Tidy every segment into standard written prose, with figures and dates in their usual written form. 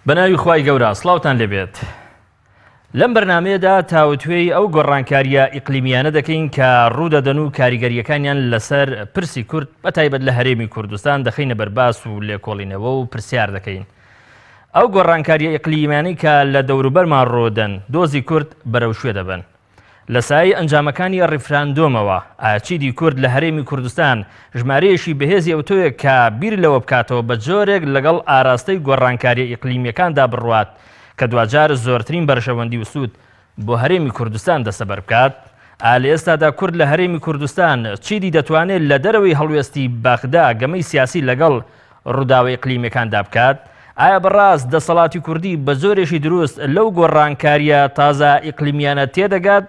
بەناوی خوای گەورە سڵاوتان لێبێت لەم بەرنمەیەدا تاوتوێی ئەو گۆڕانکاریە ئیقلیمیانە دەکەین کە ڕوودەدەن و کاریگەریەکانیان لەسەر پرسی کورد بە تایبەت لە هەرێمی کوردستان دەخەینە بەرباس و لێکۆڵینەوە و پرسیار دەکەین ئەو گۆڕانکاریە ئیقلیمیانەی کە لە دەوروبەرمان ڕوودەن دۆزی کورد بەرەو کوێ دەبەن؟ لە سایەی ئەنجامەکانی ڕیفراندۆمەوە، ئایا چیدی کورد لە هەرێمی کوردستان ژمارەیەکی بەهێزی ئەوتۆیە کە بیر لەوە بکاتەوە بە جۆرێک لەگەڵ ئاراستەی گۆڕانکاریە ئیقلیمیەکاندا بڕوات کە دواجار زۆرترین بەرژەوەندی و سوود بۆ هەرێمی کوردستان دەستەبەر بکات؟ ئایا لە ئێستادا کورد لە هەرێمی کوردستان چیدی دەتوانێت لە دەرەوەی هەڵوێستی بەغدا گەمەی سیاسی لەگەڵ ڕووداوە ئیقلیمیەکاندا بکات؟ ئایا بەڕاست دەسەڵاتی کوردی بە جۆرێکی دروست لەو گۆڕانکارییە تازە ئیقلیمیانە تێدەگات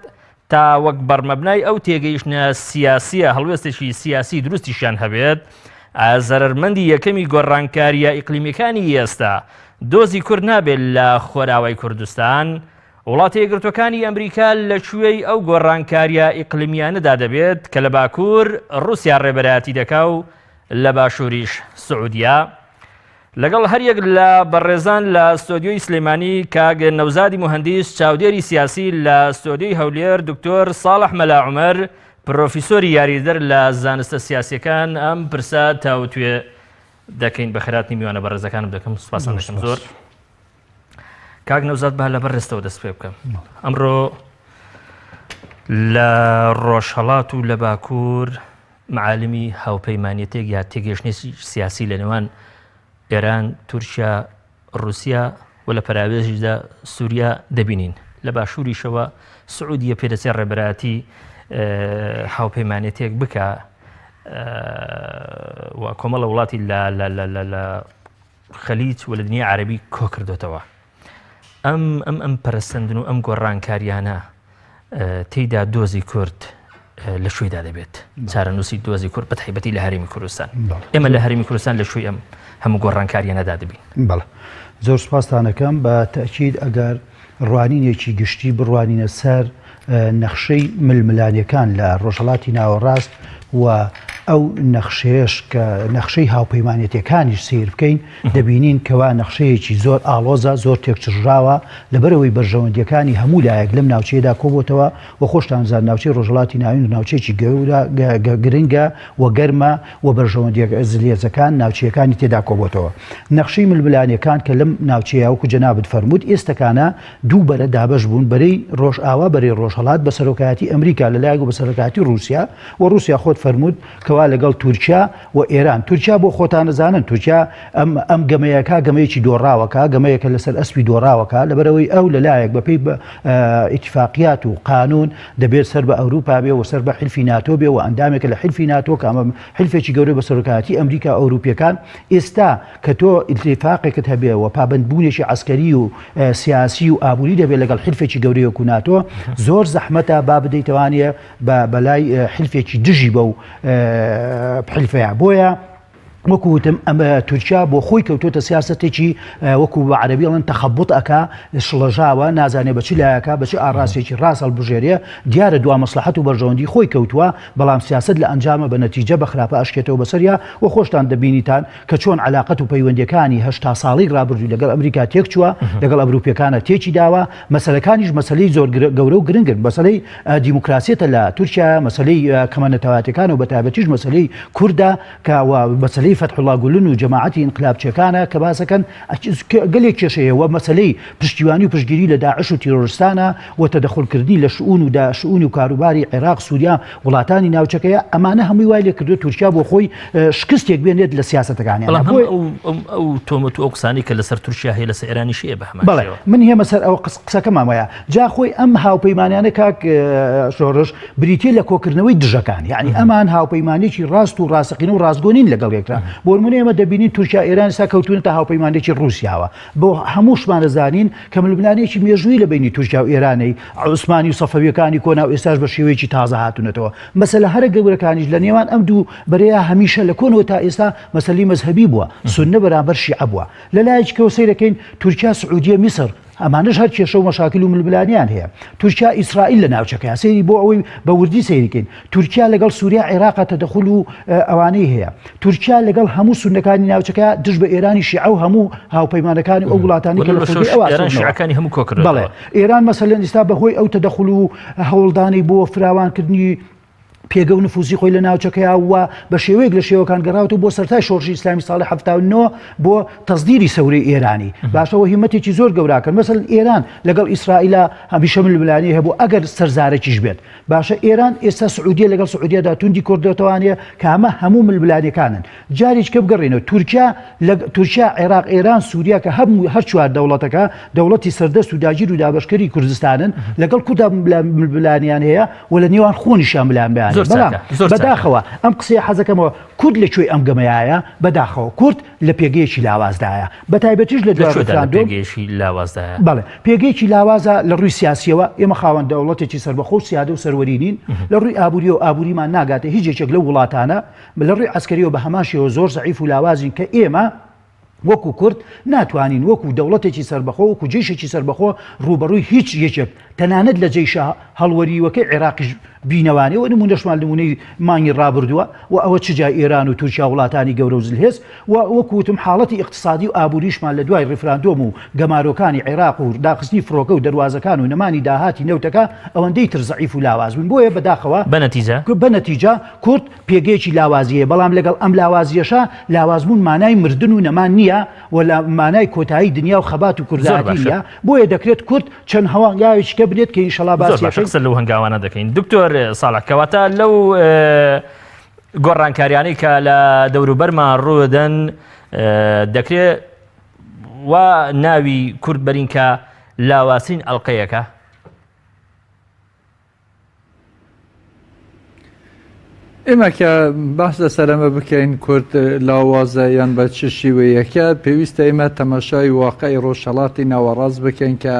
تا وەک بەرمەبنای ئەو تێگەیشتنە سیاسییە هەڵوێستێکی سیاسی دروستیشیان هەبێت؟ ئایا زەرەرمەندی یەکەمی گۆڕانکارییە ئیقلیمیەکانی ئێستا دۆزی کورد نابێت لە خۆراوای کوردستان؟ وڵاتە یەکگرتووەکانی ئەمریکا لە کوێی ئەو گۆڕانکارییە ئیقلیمیانەدا دەبێت کە لە باکوور ڕووسیا ڕێبەرایەتی دەکا و لە باشووریش سعودیە؟ لەگەڵ هەریەک لە بەڕێزان لە ستۆدیۆی سلێمانی کاک نەوزادی موهەندیس چاودێری سیاسی لە ستۆدیۆی هەولێر دکتۆر ساڵح مەلا عومەر پرۆفیسۆری یاریدەر لە زانستە سیاسیەکان ئەم پرسە تاوتوێ دەکەین بە خێراتنی میوانە بەڕێزەکانم دەکەم سپاسان دەکەم زۆر کاک نەوزاد با لە بەڕێزتەوە دەست پێ بکەم ئەمڕۆ لە ڕۆژهەڵات و لە باکوور معالمی هاوپەیمانێتێک یا تێگەشتنی سیاسی لە نێوان ئێران تورکیا رووسیا و لە پەراوێزیشدا سووریا دەبینین لە باشووریشەوە سعودیە پێدەچێت ڕێبەرایەتی هاوپەیمانێتێک بکە و کۆمەڵە وڵاتی لە لە خەلیج و لە دنیای عەرەبی کۆکردۆتەوە. ئەم ئەم ئەم پەرەسەندن و ئەم گۆڕانکاریانە تێیدا دۆزی کورد لە شوێدا دەبێت چارەنووسی دۆزی کورد بە تایبەتی لە هەرێمی کوردستان ئێمە لە هەرێمی کوردستان لە شوێی ئەم هەموو گۆڕانکاریانەدا دەبین. بەڵێ زۆر سپاستانەکەم بە تەئکید ئەگەر ڕوانینێکی گشتی بڕوانینە سەر نەخشەی ململانێکان لە ڕۆژهەڵاتی ناوەڕاست و ئەو نەخشەیەش کە نەخشەی هاوپەیمانێتیەکانیش سەیر بکەین دەبینین کەوا نەخشەیەکی زۆر ئاڵۆزە زۆر تێکچڕژاوە لەبەرئەوەی بەرژەوەندیەکانی هەموو لایەک لەم ناوچەیەدا کۆبۆتەوە و خۆشتان زان ناوچەی ڕۆژهەڵاتی ناوین ناوچەیەکی گەورە گرنگە و گەرمە و بەرژەوەندیە زلهێزەکان ناوچەیەکانی تێدا کۆبۆتەوە. نەخشەی ململانێکان کە لەم ناوچەیە وەکو جەنابت فەرمووت ئێستەکانە دوو بەرە دابەش بوون بەرەی ڕۆژئاوا بەرەی ڕۆژهەڵات بە سەرۆکایەتی ئەمریکا لە لایەک و بە سەرۆکایەتی ڕووسیا و ڕووسیا خۆت فەرمووت کەوا لەگەڵ تورکیا و ئێران تورکیا بۆ خۆتان ئەزانن تورکیا ئەم ئەم گەمەیەکە گەمەیەکی دۆڕاوەکە گەمەیەکە لەسەر ئەسپی دۆڕاوەکە لەبەرئەوەی ئەو لە لایەک بەپێی ئیتیفاقیات و قانوون دەبێت سەر بە ئەوروپا بێ و سەر بە حیلفی ناتۆ بێ و ئەندامێکە لە حیلفی ناتۆ کە ئەمە حیلفێکی گەورەی بە سەرۆکایەتی ئەمریکا و ئەوروپیەکان ئێستا کە تۆ ئیتیفاقێکت هەبێ و پابەندبوونێکی عەسکەری و سیاسی و ئابووری دەبێ لەگەڵ حیلفێکی گەورەی وەکو ناتۆ زۆر زەحمەتە با بدەیتەوانێ بە بەلای حیلفێکی دژی بەو حیلفەیە بۆیە وەکو وتم ئەمە تورکیا بۆ خۆی کەوتۆتە سیاسەتێکی وەکو بە عەرەبی ئەڵێن تەخەبوت ئەکا شڵەژاوە نازانێ بە چ لایەکە بە چ ئاڕاستێکی ڕاست هەڵبژێرێ دیارە دوا مەسڵەحەت و بەرژەوەندی خۆی کەوتووە بەڵام سیاسەت لە ئەنجامە بە نەتیجە بە خراپە ئەشکێتەوە بەسەریا و خۆشتان دەبینیتان کە چۆن عەلاقەت و پەیوەندیەکانی 80 ساڵی ڕابردووی لەگەڵ ئەمریکا تێکچووە لەگەڵ ئەوروپیەکانە تێکی داوە مەسەلەکانیش مەسەلەی زۆر گەورە و گرنگن مەسەلەی دیموکراسیەتە لە تورکیا مەسەلەی کەمە نەتەوایەتەکان و بەتایبەتیش مەسەلەی کوردە کە و مەسەلەی فەتحوڵا گولن و جەماعەتی ئینقلابچیەکانە کە باسەکەن گەلێک کێشەیە و مەسەلەی پشتیوانی و پشتگیری لە داعش و تیرۆرستانە و تەدەخولکردنی لە شئون و دا شئون و کاروباری عێراق سوریا وڵاتانی ناوچەکەیە ئەمانە هەمووی وای لێکردووە تورکیا بۆ خۆی شکستێک بێنێت لە سیاسەتەکانیان بەڵام هەم ئەو ئەو تۆمەت و ئەو قسانەی کە لەسەر تورکیا هەیە لەسەر ئێرانیش هەیە بە هەمان بەڵێ شێوە. من هێمە سەر ئەو قسەکەمان وایە جا خۆی ئەم هاوپەیمانیانە کاک شۆڕش بریتیە لە کۆکردنەوەی دژەکان یعنی ئەمان هاوپەیمانێکی ڕاست و ڕاستەقینە و ڕاستگۆ نین لەگەڵ یەکترا بۆ نمونە ئێمە دەبینین تورکیا ئێران ئێستا کەوتونەتە هاوپەیمانێکی ڕووسیاوە بۆ هەمووشمان دەزانین کە ململانێکی مێژووی لە بینی تورکیا و ئێرانەی عوسمانی و سەفەویەکانی کۆنا و ئێستاش بە شێوەیەکی تازە هاتوونەتەوە مەسەلە هەرە گەورەکانیش لە نێوان ئەم دوو بەرەیە هەمیشە لە کۆنەوە تا ئێستا مەسەلی مەزهەبی بووە سوننە بەرامبەر شیعە بووە لە لایەکی کەوە سەیرەکەین تورکیا سعودیە میسر. ئەمانەش هەر کێشە و مەشاکل و ململانیان هەیە. تورکیا ئیسرائیل لە ناوچەکەیە. سەیری بۆ ئەوەی بە وردی سەیری کەین. تورکیا لەگەڵ سوریا عێراقا تەدەخول و ئەوانەی هەیە. تورکیا لەگەڵ هەموو سوننەکانی ناوچەکە دژ بە ئێرانی شیعە و هەموو هاوپەیمانەکانی ئەو وڵاتانی کە لە خولگەی ئەوا ئێران شیعەکانی هەموو کۆکردۆتەوە. بەڵێ ئێران مەسەلەن ئیستا بە هۆی ئەو تەدەخول و هەوڵدانەی بۆ فراوانکردنی پێگە و نفوزی خۆی لە ناوچەکەیا و بە شێوەیەک لە شێوەکان گەڕاوەتەوە بۆ سەرتای شۆڕشی ئیسلامی ساڵی 79 بۆ تەزدیری سەورەی ئێرانی باشەوە هیمەتێکی زۆر گەوراکەن مەسەل ئێران لەگەڵ ئیسرائیلا هەمیشە ململانێ هەبوو ئەگەر سەرزارەکیش بێت باشە ئێران ئێستا سعودیە لەگەڵ سعودیەدا توندی کردۆتەوانە کە ئەمە هەموو ململانێکانن جاریش کە بگەڕێنەوە تورکیا لە تورکیا عێراق ئێران سووریا کە هەموو هەر چوار دەوڵەتەکە دەوڵەتی سەردەست و داگیر و دابەشکەری کوردستانن لەگەڵ کوردا ململانیان هەیە و لە نێوان خۆنیشیان ململانیان زۆر بەڵام چاکە زۆر چاکە. بەداخەوە ئەم قسەیە حەزەکەمەوە کورد لە کوێی ئەم گەمەیایە بەداخەوە کورد لە پێگەیەکی لاوازدایە بەتایبەتیش لە لە دوای کوێدا لە ڕیفراندۆم پێگەیەکی لاوازدایە؟ بەڵێ پێگەیەکی لاوازە لە ڕووی سیاسیەوە ئێمە خاوەن دەوڵەتێکی سەربەخۆ و سیادە و سەروەری نین لە ڕووی ئابووریەوە ئابووریمان ناگاتە هیچ یەکێک لەو وڵاتانە لە ڕووی عەسکەریەوە بە هەمان شێوە زۆر زەعیف و لاوازین کە ئێمە وەکو کورد ناتوانین وەکو دەوڵەتێکی سەربەخۆ وەکو جەیشێکی سەربەخۆ ڕووبەڕووی هیچ یەکێک تەنانەت لە جەیشە هەڵوەریوەکەی عێراقیش بینەوانێ و نمونەشمان نمونەی مانگی ڕابردووە و ئەوە چ جای ئێران و تورکیا وڵاتانی گەورە و زلهێز و وەکو وتم حاڵەتی ئیقتسادی و ئابووریشمان لە دوای ڕیفراندۆم و گەمارۆکانی عێراق و داخستنی فڕۆکە و دەروازەکان و نەمانی داهاتی نەوتەکە ئەوەندەی تر زەعیف و لاواز بووین بۆیە بەداخەوە بە نەتیجە؟ بە نەتیجە کورد پێگەیەکی لاوازی هەیە، بەڵام لەگەڵ ئەم لاوازییەشا لاوازبوون مانای مردن و نەمان نییە و لە مانای کۆتایی دنیا و خەبات و زۆر کوردایەتی باشە. نییە، بۆیە دەکرێت کورد چەند هەنگاوێکی کە بنێت کە ئینشەڵا زۆر باسی باشە ئەکەین. قسە لەو هەنگاوانە دەکەین دکتۆر ساڵح کەواتە لەو گۆڕانکاریانەی کە لە دەوروبەرمان ڕوودەن دەکرێت وا ناوی کورد بەرین کە لاوازترین ئەڵلقەیەکە؟ ئێمە کە باس لەسەر ئەمە بکەین کورد لاوازە یان بە چ شیوەیەکە پێویستە ئێمە تەماشای واقعی ڕۆژهەڵاتی ناوەڕاست بکەین کە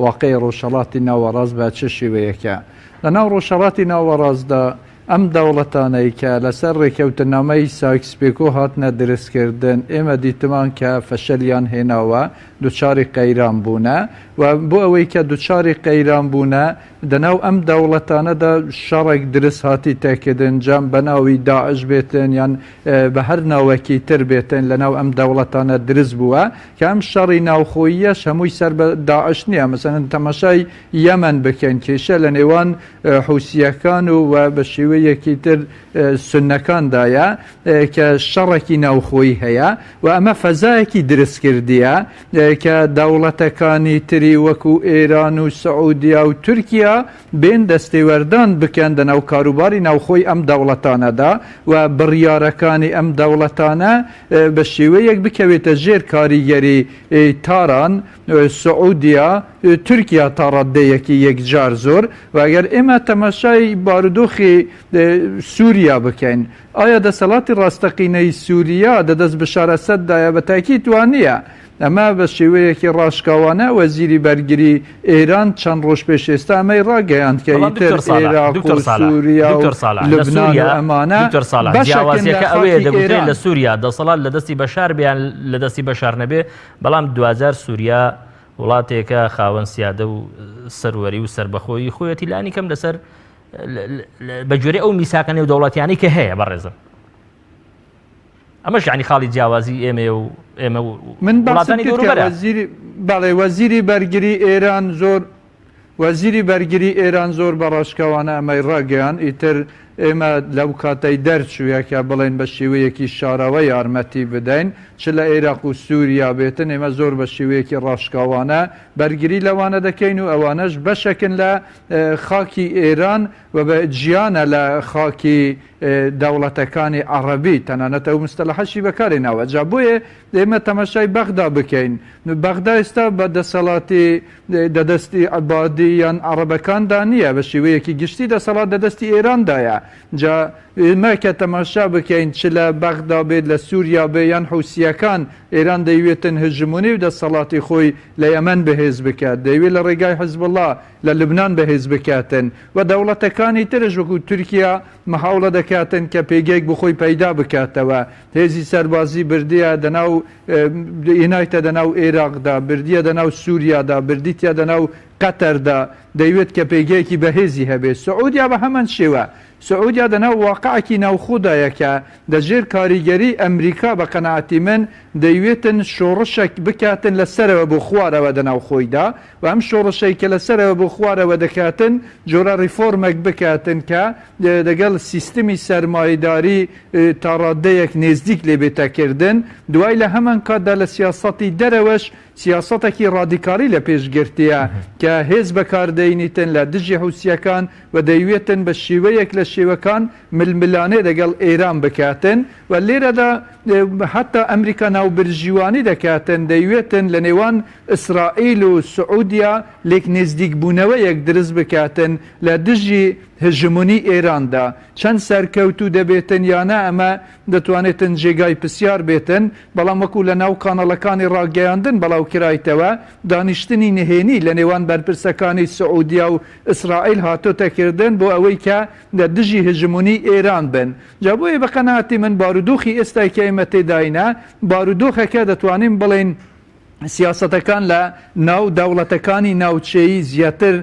واقعی ڕۆژهەڵاتی ناوەڕاست بە چ شیوەیەکە لە ناو ڕۆژهەڵاتی ناوەڕاستدا ئەم دەوڵەتانەی کە لەسەر ڕێکەوتنامەی سایکس پێکۆ هاتنە درستکردن ئێمە دیتمان کە فەشەلیان هێناوە دوچاری قەیران بوونە و بۆ ئەوەی کە دوچاری قەیران بوونە دەناو ئەم دەوڵەتانەدا شەڕێک درست هاتی تێکردن جا بە ناوی داعش بێتن یان بە هەر ناوەکی تر بێتن لەناو ئەم دەوڵەتانە درست بووە کە ئەم شەڕی ناوخۆییەش هەمووی سەر بە داعش نییە مەسەلەن تەماشای یەمەن بکەین کێشە لە نێوان حوسییەکان و و بە شێوەیەکی تر سوننەکاندایە کە شەڕێکی ناوخۆیی هەیە و ئەمە فەزایەکی درست کردیە کە دەوڵەتەکانی تری وەکو ئێران و سعودیا و تورکیا بێن دەستێوەردان بکەن دەناو کاروباری ناوخۆی ئەم دەوڵەتانەدا و بڕیارەکانی ئەم دەوڵەتانە بە شێوەیەک بکەوێتە ژێر کاریگەری تاران، سعودیا، تورکیا تا ڕاددەیەکی یەکجار زۆر و ئەگەر ئێمە تەماشای بارودۆخی سوریا بکەین ئایا دەسەڵاتی ڕاستەقینەی سوریا دە دەست بشار ئەسەد دایە؟ بە تاکید وا نییە. ئەمە بە شێوەیەکی ڕاشکاوانە وەزیری بەرگری ئێران چەند ڕۆژ پێش ئێستا ئەمەی ڕاگەیاند کە بەڵام ئیتر دکتۆر ساڵح، ئێراق دکتۆر و ساڵح، سوریا و دکتۆر ساڵح، لە لوبنان و سوریا، ئەمانە دکتۆر ساڵح، بەشەکن لە جیاوازیەکە ئەوەیە خاکی دەگوترێ ئێران. لە سوریا دەسەڵات لە دەستی بەشار بێ یان لە دەستی بەشار نەبێ، بەڵام دواجار سوریا وڵاتێکە خاوەن سیادە و سەروەری و سەربەخۆیی خۆیەتی لانی کەم لەسەر بە گوێرەی ئەو میساقە نێودەوڵەتیانەی کە هەیە بەڕێزم ئەمەش یعنی خاڵی جیاوازی ئێمەیە و ئێمە و من باسم وڵاتانی کرد کە دەوروبەرە. وەزیری بەڵێ وەزیری بەرگری ئێران زۆر وەزیری بەرگری ئێران زۆر بە ڕاشکاوانە ئەمەی ڕاگەیاند ئیتر ئێمە لەو کاتەی دەرچوویە کە بڵێن بە شێوەیەکی شاراوە یارمەتی بدەین چ لە ئێراق و سووریا بێتن ئێمە زۆر بە شێوەیەکی ڕاشکاوانە بەرگری لەوانە دەکەین و ئەوانەش بەشەکن لە خاکی ئێران و بە جیانە لە خاکی دەوڵەتەکانی عەڕەبی، تەنانەت ئەو مستەلەحەشی بەکار هێناوە. جا بۆیە ئێمە تەماشای بەغدا بکەین، بەغدا ئێستا بە دەسەڵاتی دە دەستی عەبادی یان عەڕەبەکاندا نییە، بە شێوەیەکی گشتی دەسەڵات دە دەستی ئێراندایە. جا ئێمە کە تەماشا بکەین چ لە بەغدا بێت لە سووریا بێ یان حوسییەکان، ئێران دەیوێتن هژمونی و دەسەڵاتی خۆی لە یەمەن بەهێز بکات، دەیوێت لە ڕێگای حزبوڵا لە لوبنان بەهێز بکاتن و دەوڵەتەکانی ترش وەکو تورکیا محاوڵە دەکاتن کە پێگەیەک بۆ خۆی پەیدا بکاتەوە. هێزی سەربازی بردیە دەناو هێنایتە دەناو ئێراقدا، بردیە دەناو سووریادا، بردیتە دەناو قەتەردا، دەیوێت کە پێگەیەکی بەهێزی هەبێت. سعودیا بە هەمان شێوە. سعودیا دەناو واقعێکی ناوخۆدایە کە دە ژێر کاریگەری ئەمریکا بە قەناعەتی من دەیوێتن شۆڕشەک بکاتن لە سەرەوە بۆ خوارەوە دەناو خۆیدا و ئەم شۆڕشەی کە لە سەرەوە بۆ خوارەوە دەکاتن جۆرە ڕیفۆرمەک بکاتن کە دەگەڵ سیستمی سەرمایەداری تا ڕادەیەک نێزدیک لێ بێتە کردن دوای لە هەمان کاتدا لە سیاسەتی دەرەوەش سیاسەتەکی ڕادیکاڵی لە پێش گرتیە کە هێز بەکار دەینیتن لە دژی حوسیەکان و دەیوێتن بە شێوەیەک لە شێوەکان ململانێ دەگەڵ ئێران بکاتن و لێرەدا حەتا ئەمریکا ناوبرژیوانی دەکاتن دەیوێتن لە نێوان ئیسرائیل و سعودیا لێک نێزدیک بوونەوەیەک درست بکاتن لە دژی هژمونی ئێراندا چەند سەرکەوتوو دەبێتن یا نا ئەمە دەتوانێتن جێگای پسیار بێتن، بەڵام وەکو لە ناو کانەڵەکانی ڕاگەیاندن بڵاو کرایتەوە، دانیشتنی نهێنی لە نێوان بەرپرسەکانی سعودیا و ئیسرائیل هاتۆتە کردن بۆ ئەوەی کە لە دژی هژمونی ئێران بن. جا بۆیە بە قەناعەتی من بارودۆخی ئێستای کە ئێمە تێداینە، بارودۆخەکە دەتوانین بڵێین، سیاسەتەکان لە ناو دەوڵەتەکانی ناوچەیی زیاتر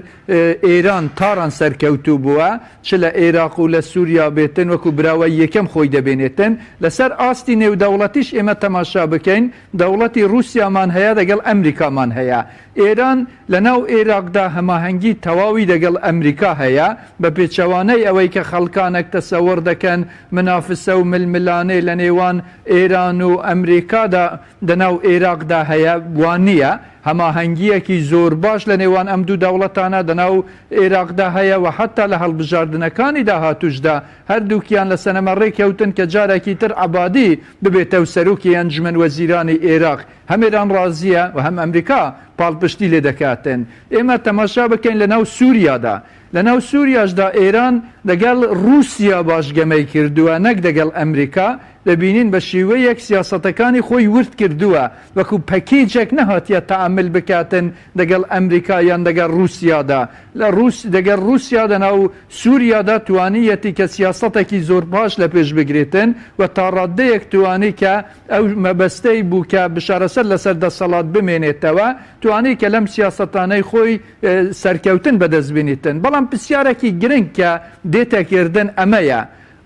ئێران تاران سەرکەوتوو بووە چ لە ئێراق و لە سووریا بێتن وەکو براوەی یەکەم خۆی دەبێنێتن لەسەر ئاستی نێودەوڵەتیش ئێمە تەماشا بکەین دەوڵەتی ڕووسیامان هەیە دەگەڵ ئەمریکامان هەیە ئێران لە ناو ئێراقدا هەماهەنگی تەواوی دەگەڵ ئەمریکا هەیە بە پێچەوانەی ئەوەی کە خەڵکانێک تەسەوڕ دەکەن منافسە و ململانێ لە نێوان ئێران و ئەمریکادا دەناو ئێراقدا هەیە وا نییە، هەماهەنگییەکی زۆر باش لە نێوان ئەم دوو دەوڵەتانە دەناو ئێراقدا هەیە و حەتتا لە هەڵبژاردنەکانی داهاتووشدا هەردووکیان لە سەنەمە ڕێکەوتن کە جارێکی تر عەبادی ببێتەو سەرۆکی ئەنجومەن وەزیرانی ئێراق هەم ئێران ڕازییە و هەم ئەمریکا پاڵپشتی لێ دەکاتن. ئێمە تەماشا بکەین لەناو سووریادا لەناو سوریاشدا ئێران دەگەڵ ڕووسیا باش گەمەی کردووە نەک دەگەڵ ئەمریکا، دەبینین بە شیوەیەک سیاسەتەکانی خۆی ورد کردووە، وەکو پەکیجێک نەهاتیە تەعامل بکاتن دەگەڵ ئەمریکا یان دەگەڵ ڕووسیادا، لە ڕووس دەگەڵ ڕووسیا دەناو سوریادا توانیەتی کە سیاسەتەکی زۆر باش لە پێش بگرێتن و تاڕاددەیەک توانی کە ئەو مەبەستەی بوو کە بشارەسەر لەسەر دەسەڵات بمێنێتەوە توانی کە لەم سیاسەتانەی خۆی سەرکەوتن بەدەست بینیتن. بەڵام پرسیارەکی گرنگ کە دێتە کردن ئەمەیە،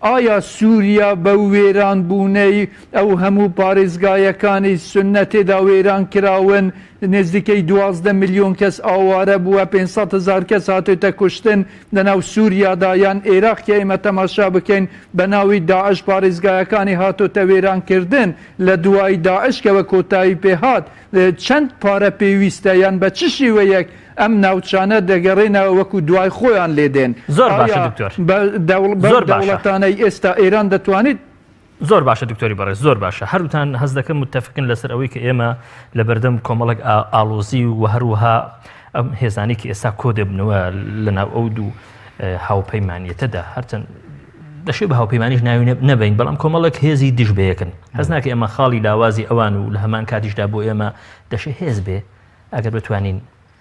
ئایا سوریا بەو وێران بوونەی ئەو هەموو پارێزگایەکانی سوننە تێدا وێران کراون، نزیکەی 12 ملیۆن کەس ئاوارە بووە، 500 هەزار کەس هاتۆتە کوشتن لەناو سوریادا یان ئێراق کە ئێمە تەماشا بکەین بە ناوی داعش پارێزگایەکانی هاتۆتە وێران کردن لە دوای داعش کەوە کۆتایی پێهات چەند پارە پێویستە یان بە چ شێوەیەک ئەم ناوچانە دەگەڕێنەوە وەکو دوای خۆیان لێ دێن؟ زۆر باشە ئایا دکتۆر بە دەوڵ بەم زۆر باشە. دەوڵەتانەی ئێستا ئێران دەتوانێت زۆر باشە دکتۆری بەڕێز زۆر باشە هەردووتان هەست دەکەم متفقن لەسەر ئەوەی کە ئێمە لە بەردەم کۆمەڵێک ئاڵۆزی و هەروەها ئەم هێزانەی کە ئێستا کۆ دەبنەوە لەناو ئەو دوو هاوپەیمانیەتەدا هەرچەند دەشێ بە هاوپەیمانیش ناوی نەبەین بەڵام کۆمەڵێک هێزی دژ بەیەکن هەست ناکە ئێمە خاڵی لاوازی ئەوان و لە هەمان کاتیشدا بۆ ئێمە دەشێ هێز بێ ئەگەر بتوانین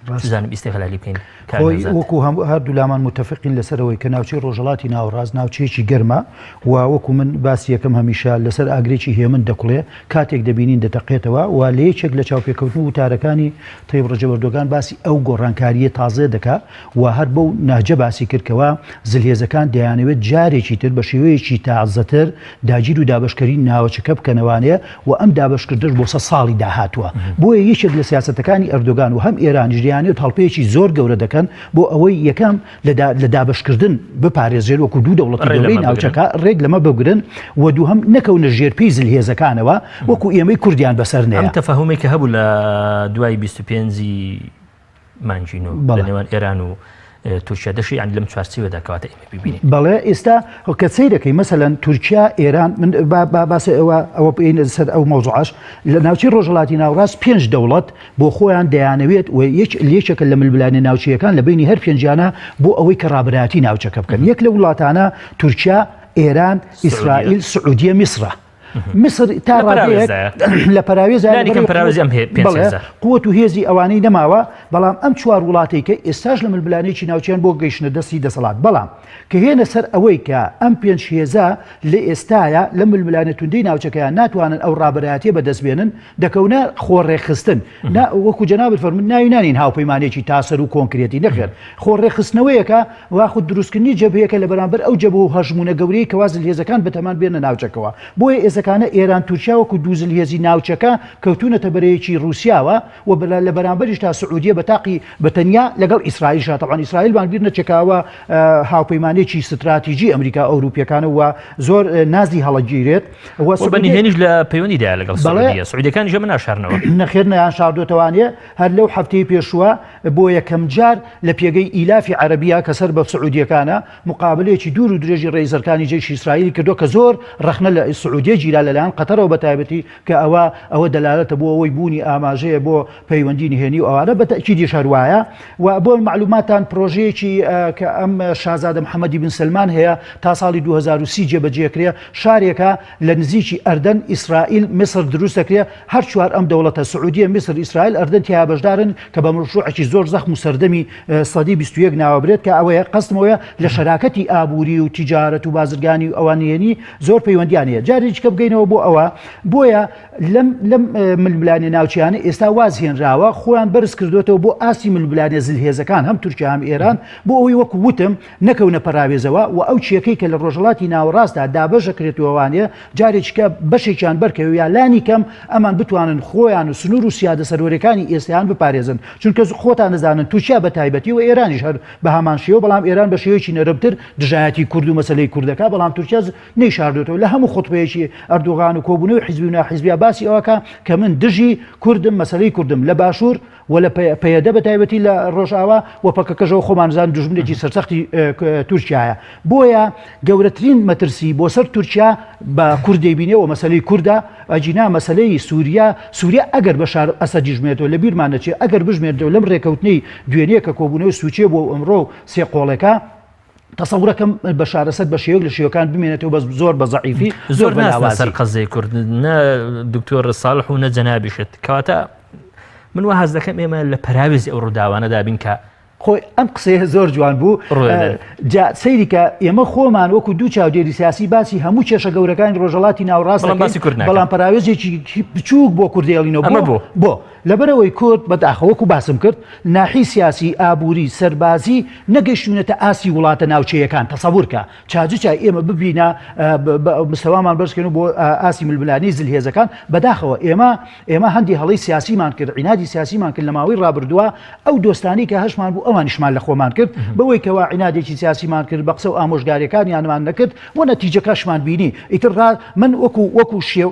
بزانم ئیستغلالی بکەین خۆی وەکو هەم هەردوو لامان متفقین لەسەرەوەی کە ناوچەی ڕۆژهەڵاتی ناوەڕاست ناوچەیەکی گەرمە و وەکو من باسی یەکەم هەمیشە لەسەر ئاگرێکی هێمن دەکوڵێ کاتێک دەبینین دەتەقێتەوە و لە یەکێک لە چاوپێکەوتن و وتارەکانی تەیب ڕەجەب ئەردۆگان باسی ئەو گۆڕانکارییە تازەیە دەکا و هەر بەو نەهجە باسی کرد کەوا زلهێزەکان دەیانەوێت جارێکی تر بە شێوەیەکی تازەتر داگیر و دابەشکەری ناوچەکە بکەنەوانێ و ئەم دابەشکردنەش بۆ سەد ساڵی داهاتووە. بۆیە یەکێک لە سیاسەتەکانی ئەردۆگان و هەم ئێرانیش دەیانەوێت هەڵپەیەکی زۆر گەورە دەکەن بۆ ئەوەی یەکەم لە دابەشکردن بپارێزرێت وەکو دوو دەوڵەتی گەورەی ناوچەکە ڕێک لەمە بگرن و دووهەم نەکەونە ژێر پێی زلهێزەکانەوە وەکو ئێمەی کوردیان بەسەر نەیە. ئەم تەفاهومەی کە هەبوو لە دوای 25 ی مانگی نۆ لە نێوان ئێران و تورکیا دەشێ یانی لەم چوارچێوەدا کەواتە ئێمە بیبینین. بەڵێ ئێستا کە سەیرەکەی مەسەلەن تورکیا ئێران من با با باسی ئەوە ئەوە بێینە سەر ئەو مەوزوعەش لە ناوچەی ڕۆژهەڵاتی ناوەڕاست پێنج دەوڵەت بۆ خۆیان دەیانەوێت و یەک یەکێکە لە ململانێ ناوچەیەکان لە بەینی هەر پێنجیانە بۆ ئەوەی کە ڕابەرایەتی ناوچەکە بکەن یەک لە وڵاتانە تورکیا ئێران ئیسرائیل سعودیە میسرە. میسر تا ڕادەیەک لە پەراوێزدایە لانی کەم پەراوێزی ئەم پێنج هێزە. قوت و هێزی ئەوانەی نەماوە، بەڵام ئەم چوار وڵاتەی کە ئێستاش لە ململانێکی ناوچەیان بۆ گەیشتنە دەستی دەسەڵات، بەڵام کە هێنە سەر ئەوەی کە ئەم پێنج هێزە لە ئێستایا لەم ململانێ توندەی ناوچەکەیان ناتوانن ئەو ڕابەرایەتیە بەدەست بێنن، دەکەونە خۆڕێکخستن. نا وەکو جەنابت فەرمووت ناوی نانێین هاوپەیمانێکی تاسەر و کۆنکرێتی، نەخێر خۆڕێکخستنەوەیەکە یاخود دروستکردنی جەبهەیەکە لە بەرامبەر ئەو جەبهە و هەژموونە گەورەی کەوا زلهێزەکان بەتەمان بێنە ناوچەکەوە. بۆیە ئێزەکانە ئێران تورکیا وەکو دوو زلهێزی ناوچەکە کەوتوونەتە بەرەیەکی ڕووسیاوە و لە بەرامبەریشدا سعودیە بە تاقی بە تەنیا لەگەڵ ئیسرائیلشا تەبعەن ئیسرائیلمان بیر نەچێ کە ئەوە هاوپەیمانێکی ستراتیجی ئەمریکا ئەوروپیەکانە و زۆر نازی هەڵەگیرێت و بە نهێنیش لە پەیوەندیدایە لەگەڵ سعودیە سعودیەکانیش ئەمە ناشارنەوە. نەخێر نەیانشاردۆتەوانێ هەر لەو هەفتەی پێشووە بۆ یەکەمجار لە پێگەی ئیلافی عەرەبیە کە سەر بە سعودیەکانە مقابلەیەکی دوور و درێژی ڕەئیس ئەرکانی جەیشی ئیسرائیلی کردووە کە زۆر ڕەخنە لە سعودیە گیرا لەلایەن قەتەرەوە بە تایبەتی کە ئەوە ئەوە دەلالەتە بۆ ئەوەی بوونی ئاماژەیە بۆ پەیوەندی نهێنی و ئەوانە بە تەئکیدیش هەر وایە و بۆ مەعلوماتان پرۆژەیەکی کە ئەم شازادە محەمەدی بن سەلمان هەیە تا ساڵی 2030 جێبەجێکرێ شارێکە لە نزیکی ئەردەن، ئیسرائیل، میسر دروست دەکرێت، هەر چوار ئەم دەوڵەتە، سعودیە، میسر، ئیسرائیل، ئەردەن تیایا بەشدارن کە بە مەشروعێکی زۆر زەخم و سەردەمی سەدی 21 ناوەبرێت کە ئەوەیە قەستم ئەوەیە لە شەراکەتی ئابووری و تیجارەت و بازرگانی و ئەوان نهێنی زۆر پەیوەندیان هەیە جارێکی کە بگەینەوە بۆ ئەوە بۆیە لەم لەم ململانێ ناوچەیانە ئێستا واز هێنراوە خۆیان بەرز کردوێتەوە بۆ ئاستی ململانێ زلهێزەکان هەم تورکیا هەم ئێران بۆ ئەوەی وەکو وتم نەکەونە پەراوێزەوە و ئەو چیەکەی کە لە ڕۆژهەڵاتی ناوەڕاستدا دابەش ئەکرێت و ئەوانێ جارێکیکە بەشێکیان بەرکەوێ یا لانی کەم ئەمان بتوانن خۆیان و سنوور و سیادە سەروەریەکانی ئێستایان بپارێزن چونکە خۆتان دەزانن تورکیا بە تایبەتی و ئێرانیش هەر بە هەمان شێوە بەڵام ئێران بە شێوەیەکی نەرمتر دژایەتی کورد و مەسەلەی کورد دەکا بەڵام تورکیا نەیشاردۆتەوە لە هەموو خوتبەیەکی ئەردۆغان و کۆبوونەوەی حیزبی و ناحیزبیا باسی ئەوەکا کە من دژی کوردم مەسەلەی کوردم لە باشوور و لە پەیەدە بە تایبەتی لە ڕۆژئاوا و پەکەکەشەوە خۆمان زان دوژمنێکی سەرسەختی تورکیایە بۆیە گەورەترین مەترسی بۆ سەر تورکیا بە کورد دەیبینێ و مەسەلەی کوردە ئەگینا مەسەلەی سووریا سووریا ئەگەر بەشار ئەسەدیش بمێنێتەوە لە بیرمان نەچێ ئەگەر بژمێنێتەوە لەم ڕێکەوتنەی دوێنێ کە کۆبوونەوەی سوچێ بووە و ئەمڕۆ سێ قۆڵێکە تەسەورەکەم بەشار ئەسەد بە شێوەیەک لە شێوەکان بمێنێتەوە بەس زۆر بە زەعیفی زۆر بە لاوازی. سەر قەزیەی کورد نە دکتۆر ساڵح و نە جەنابیشت کەواتە من وا هەست دەکەم ئێمە لە پەراوێزی ئەو ڕووداوانەدا بین کە خۆی ئەم قسەیە زۆر جوان بوو جا سەیری کە ئێمە خۆمان وەکو دوو چاودێری سیاسی باسی هەموو کێشە گەورەکانی ڕۆژهەڵاتی ناوەڕاست دەکەین بەڵام پەراوێزێکی بچووک بۆ کوردێڵینەوە بۆ بۆ لەبەرئەوەی کورد بەداخەوە وەکو باسم کرد ناحی سیاسی، ئابووری، سەربازی نەگەیشتوونەتە ئاستی وڵاتە ناوچەیەکان، تەسەور کە چاجچا ئێمە ببینە مستەوامان بەرزکەین بۆ ئاستی ململانێی زلهێزەکان، بەداخەوە ئێمە ئێمە هەندی هەڵەی سیاسیمان کرد، عینادی سیاسیمان کرد لە ماوەی ڕابردووە، ئەو دۆستانەی کە هەشمان بوو ئەوانیشمان لە خۆمان کرد، بەوەی کەوا عینادێکی سیاسیمان کرد، بە قسە و ئامۆژگاریەکانیانمان نەکرد و نەتیجەکەشمان بینی. ئیتر ڕا من وەکو وەکو شێو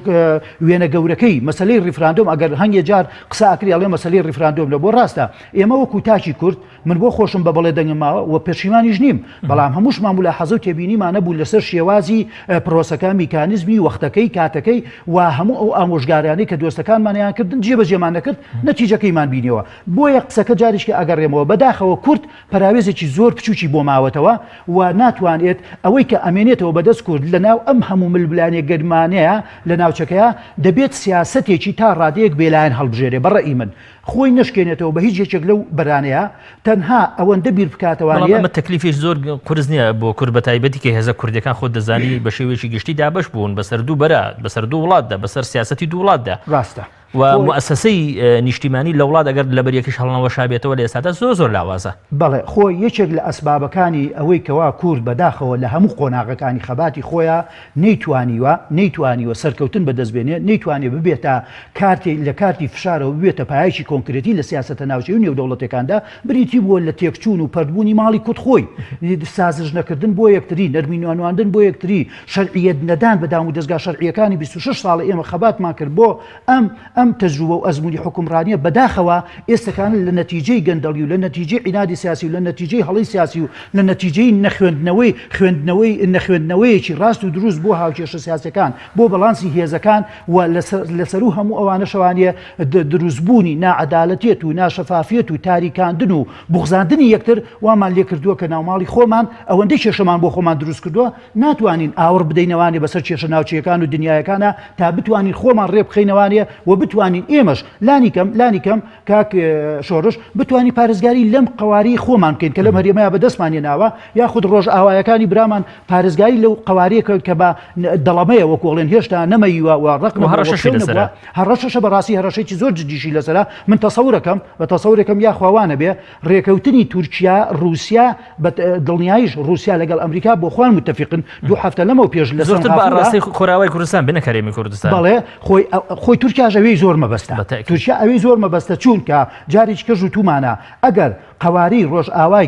وێنە گەورەکەی مەسەلەی ڕیفراندۆم ئەگەر هەنگێ جار قسە ئەکرێ ئەڵێ مەسەلەی ڕیفراندۆم لە بۆ ڕاستە ئێمە وەکو تاکی کورد من بۆ خۆشم بە بەڵێ دەنگم ماوە و پەشیمانیش نیم بەڵام هەمووشمان مولاحەزە و تێبینیمان نەبوو لەسەر شێوازی پرۆسەکە میکانیزمی وەختەکەی کاتەکەی و هەموو ئەو ئامۆژگاریانەی کە دۆستەکانمانیان کردن جێبەجێمان نەکرد نەتیجەکەیمان بینیەوە بۆیە قسەکە جارێکی ئەگەڕێمەوە بەداخەوە کورد پەراوێزێکی زۆر بچوکی بۆ ماوەتەوە و ناتوانێت ئەوەی کە ئەمێنێتەوە بەدەست کورد لەناو ئەم هەموو ململانێ گەرمانەیە لە ناوچەکەیا دەبێت سیاسەتێکی تا ڕادەیەک بێلایەن هەڵبژێرێ بە ڕەئی من خۆی نەشکێنێتەوە بە هیچ یەکێک لەو بەرانەیە تەنها ئەوەندە بیر بەڵام بکاتەوانێ. ئەمە تەکلیفێکی زۆر قورس نییە بۆ کورد بە تایبەتی کە هێزە کوردیەکان خۆت دەزانی بە شێوەیەکی گشتی دابەش بوون بەسەر دوو بەرە بەسەر دوو وڵاتدا بەسەر سیاسەتی دوو وڵاتدا. ڕاستە. و موئەسەسەی نیشتیمانی لە وڵات ئەگەر لەبەر یەکیش هەڵنەوەشابێتەوە لە ئێستادا زۆر زۆر لاوازە. بەڵێ خۆ یەکێک لە ئەسبابەکانی ئەوەی کەوا کورد بەداخەوە لە هەموو قۆناغەکانی خەباتی خۆیا نەیتوانیوە نەیتوانیوە سەرکەوتن بەدەست بێنێ نەیتوانێ ببێتە کارتی لە کارتی فشارەوە ببێتە پایەکی کۆنکرێتی لە سیاسەتە ناوچەیی و نێودەوڵەتیەکاندا بریتی بووە لە تێکچوون و پەرتبوونی ماڵی کورد خۆی سازش نەکردن بۆ یەکتری نەرمی نواندن بۆ یەکتری شەرعیەت نەدان بە دامودەزگا شەرعیەکانی 26 ساڵە ئێمە خەباتمان کرد بۆ ئەم ئەم تەجروبە و ئەزموونی حوکمڕانیە بەداخەوە ئێستەکان لە نەتیجەی گەندەڵی و لە نەتیجەی عینادی سیاسی و لە نەتیجەی هەڵەی سیاسی و لە نەتیجەی نەخوێندنەوەی خوێندنەوەی نەخوێندنەوەیەکی ڕاست و دروست بۆ هاوکێشە سیاسیەکان بۆ بەڵانسی هێزەکان و لەسەروو هەموو ئەوانەشەوانیە دروستبوونی ناعەدالەتیەت و ناشەفافیەت و تاریکاندن و بوغزاندنی یەکتر وامان لێکردووە کە ناوماڵی خۆمان ئەوەندەی کێشەمان بۆ خۆمان دروست کردووە ناتوانین ئاوڕ بدەینەوانێ بەسەر کێشە ناوچەیەکان و دنیایەکانا تا بتوانین خۆمان ڕێبخەینەوانێ و بتوانین ئێمەش لانیکەم لانیکەم کاک شۆڕش بتوانین پارێزگاری لەم قەوارەی خۆمان بکەین کە لەم هەرێمەیا بەدەستمان هێناوە یاخود ڕۆژئاوایەکانی برامان پارێزگاری لەو قەوارەیە کە کە بە دەڵەمەیە وەکو ئەڵێن هێشتا نەمەیوە و ڕق نەبووە و هەڕەشەشی پشێو لەسەرە. نەبووە هەڕەشەشە بەڕاستی هەڕەشەیەکی زۆر جدیشی لەسەرە من تەسەورەکەم بە تەسەورێکم یاخوا وانەبێ ڕێکەوتنی تورکیا ڕووسیا بە دڵنیاییش ڕووسیا لەگەڵ ئەمریکا بۆ خۆیان متفقن دوو هەفتە لەمەو پێش لە زۆرتر بە سەنغافورە ئاڕاستەی خۆراوای کوردستان بێ نەک هەرێمی کوردستان. بەڵێ خۆی خۆی تورکیاش ئەوێی زۆر مەبەستە بە تەئکید. تورکیا ئەوێی زۆر مەبەستە چوونکە جارێکی کەش وتوومانە ئەگەر قەوارەی ڕۆژئاوای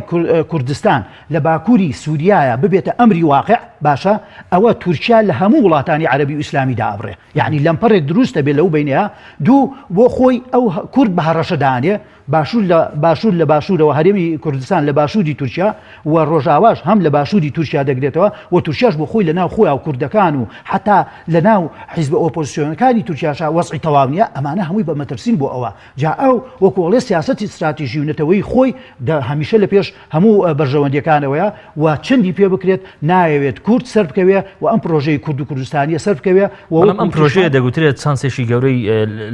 کوردستان لە باکووری سووریایە ببێتە ئەمری واقع باشە ئەوە تورکیا لە هەموو وڵاتانی عەرەبی و ئیسلامی دائەبڕێ یەعنی لەمپەڕێک دروست دەبێ لەو بەینەیا دوو بۆ خۆی ئەو کورد بە هەڕەشە دانێ باشوور لە باشوور لە باشوورەوە هەرێمی کوردستان لە باشووری تورکیا و ڕۆژاواش هەم لە باشووری تورکیا دەگرێتەوە و تورکیاش بۆ خۆی لە ناو خۆیا و کوردەکان و حەتا لە ناو حیزبە ئۆپۆزسیۆنەکانی تورکیاشا وەزعی تەواو نییە ئەمانە هەمووی بە مەترسین بۆ ئەوە جا ئەو وەکو ئەڵێ سیاسەتی ستراتیژی و نەتەوەیی خۆی دە هەمیشە لە پێش هەموو بەرژەوەندیەکانەوەیە و چەندی پێ بکرێت نایەوێت کورد سەر بکەوێ و ئەم پرۆژەی کورد و کوردستانیە سەر بکەوێ و بەڵام ئەم وەکو پرۆژەیە وتیشمان دەگوترێت چانسێکی گەورەی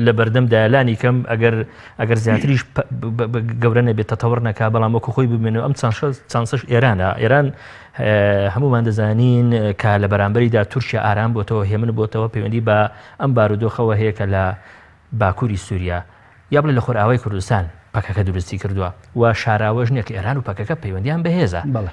لە بەردەمدایە لانی کەم ئەگەر ئەگەر زیاتریش گەورە نەبێت تەتەوڕ نەکا بەڵام وەکو خۆی بمێنەوە ئەم چانسەش ئێرانە ئێران هەمومان دەزانین کە لە بەرامبەریدا تورکیا ئارام بۆتەوە هێمن بۆتەوە پەیوەندی بە ئەم بارودۆخەوە هەیە کە لە باکووری سووریا یا بڵێ لە خۆرئاوای کوردستان پەکەکە دروستی کردووە و شاراوەش نییە کە ئێران و پەکەکە پەیوەندیان بەهێزە. بەڵێ.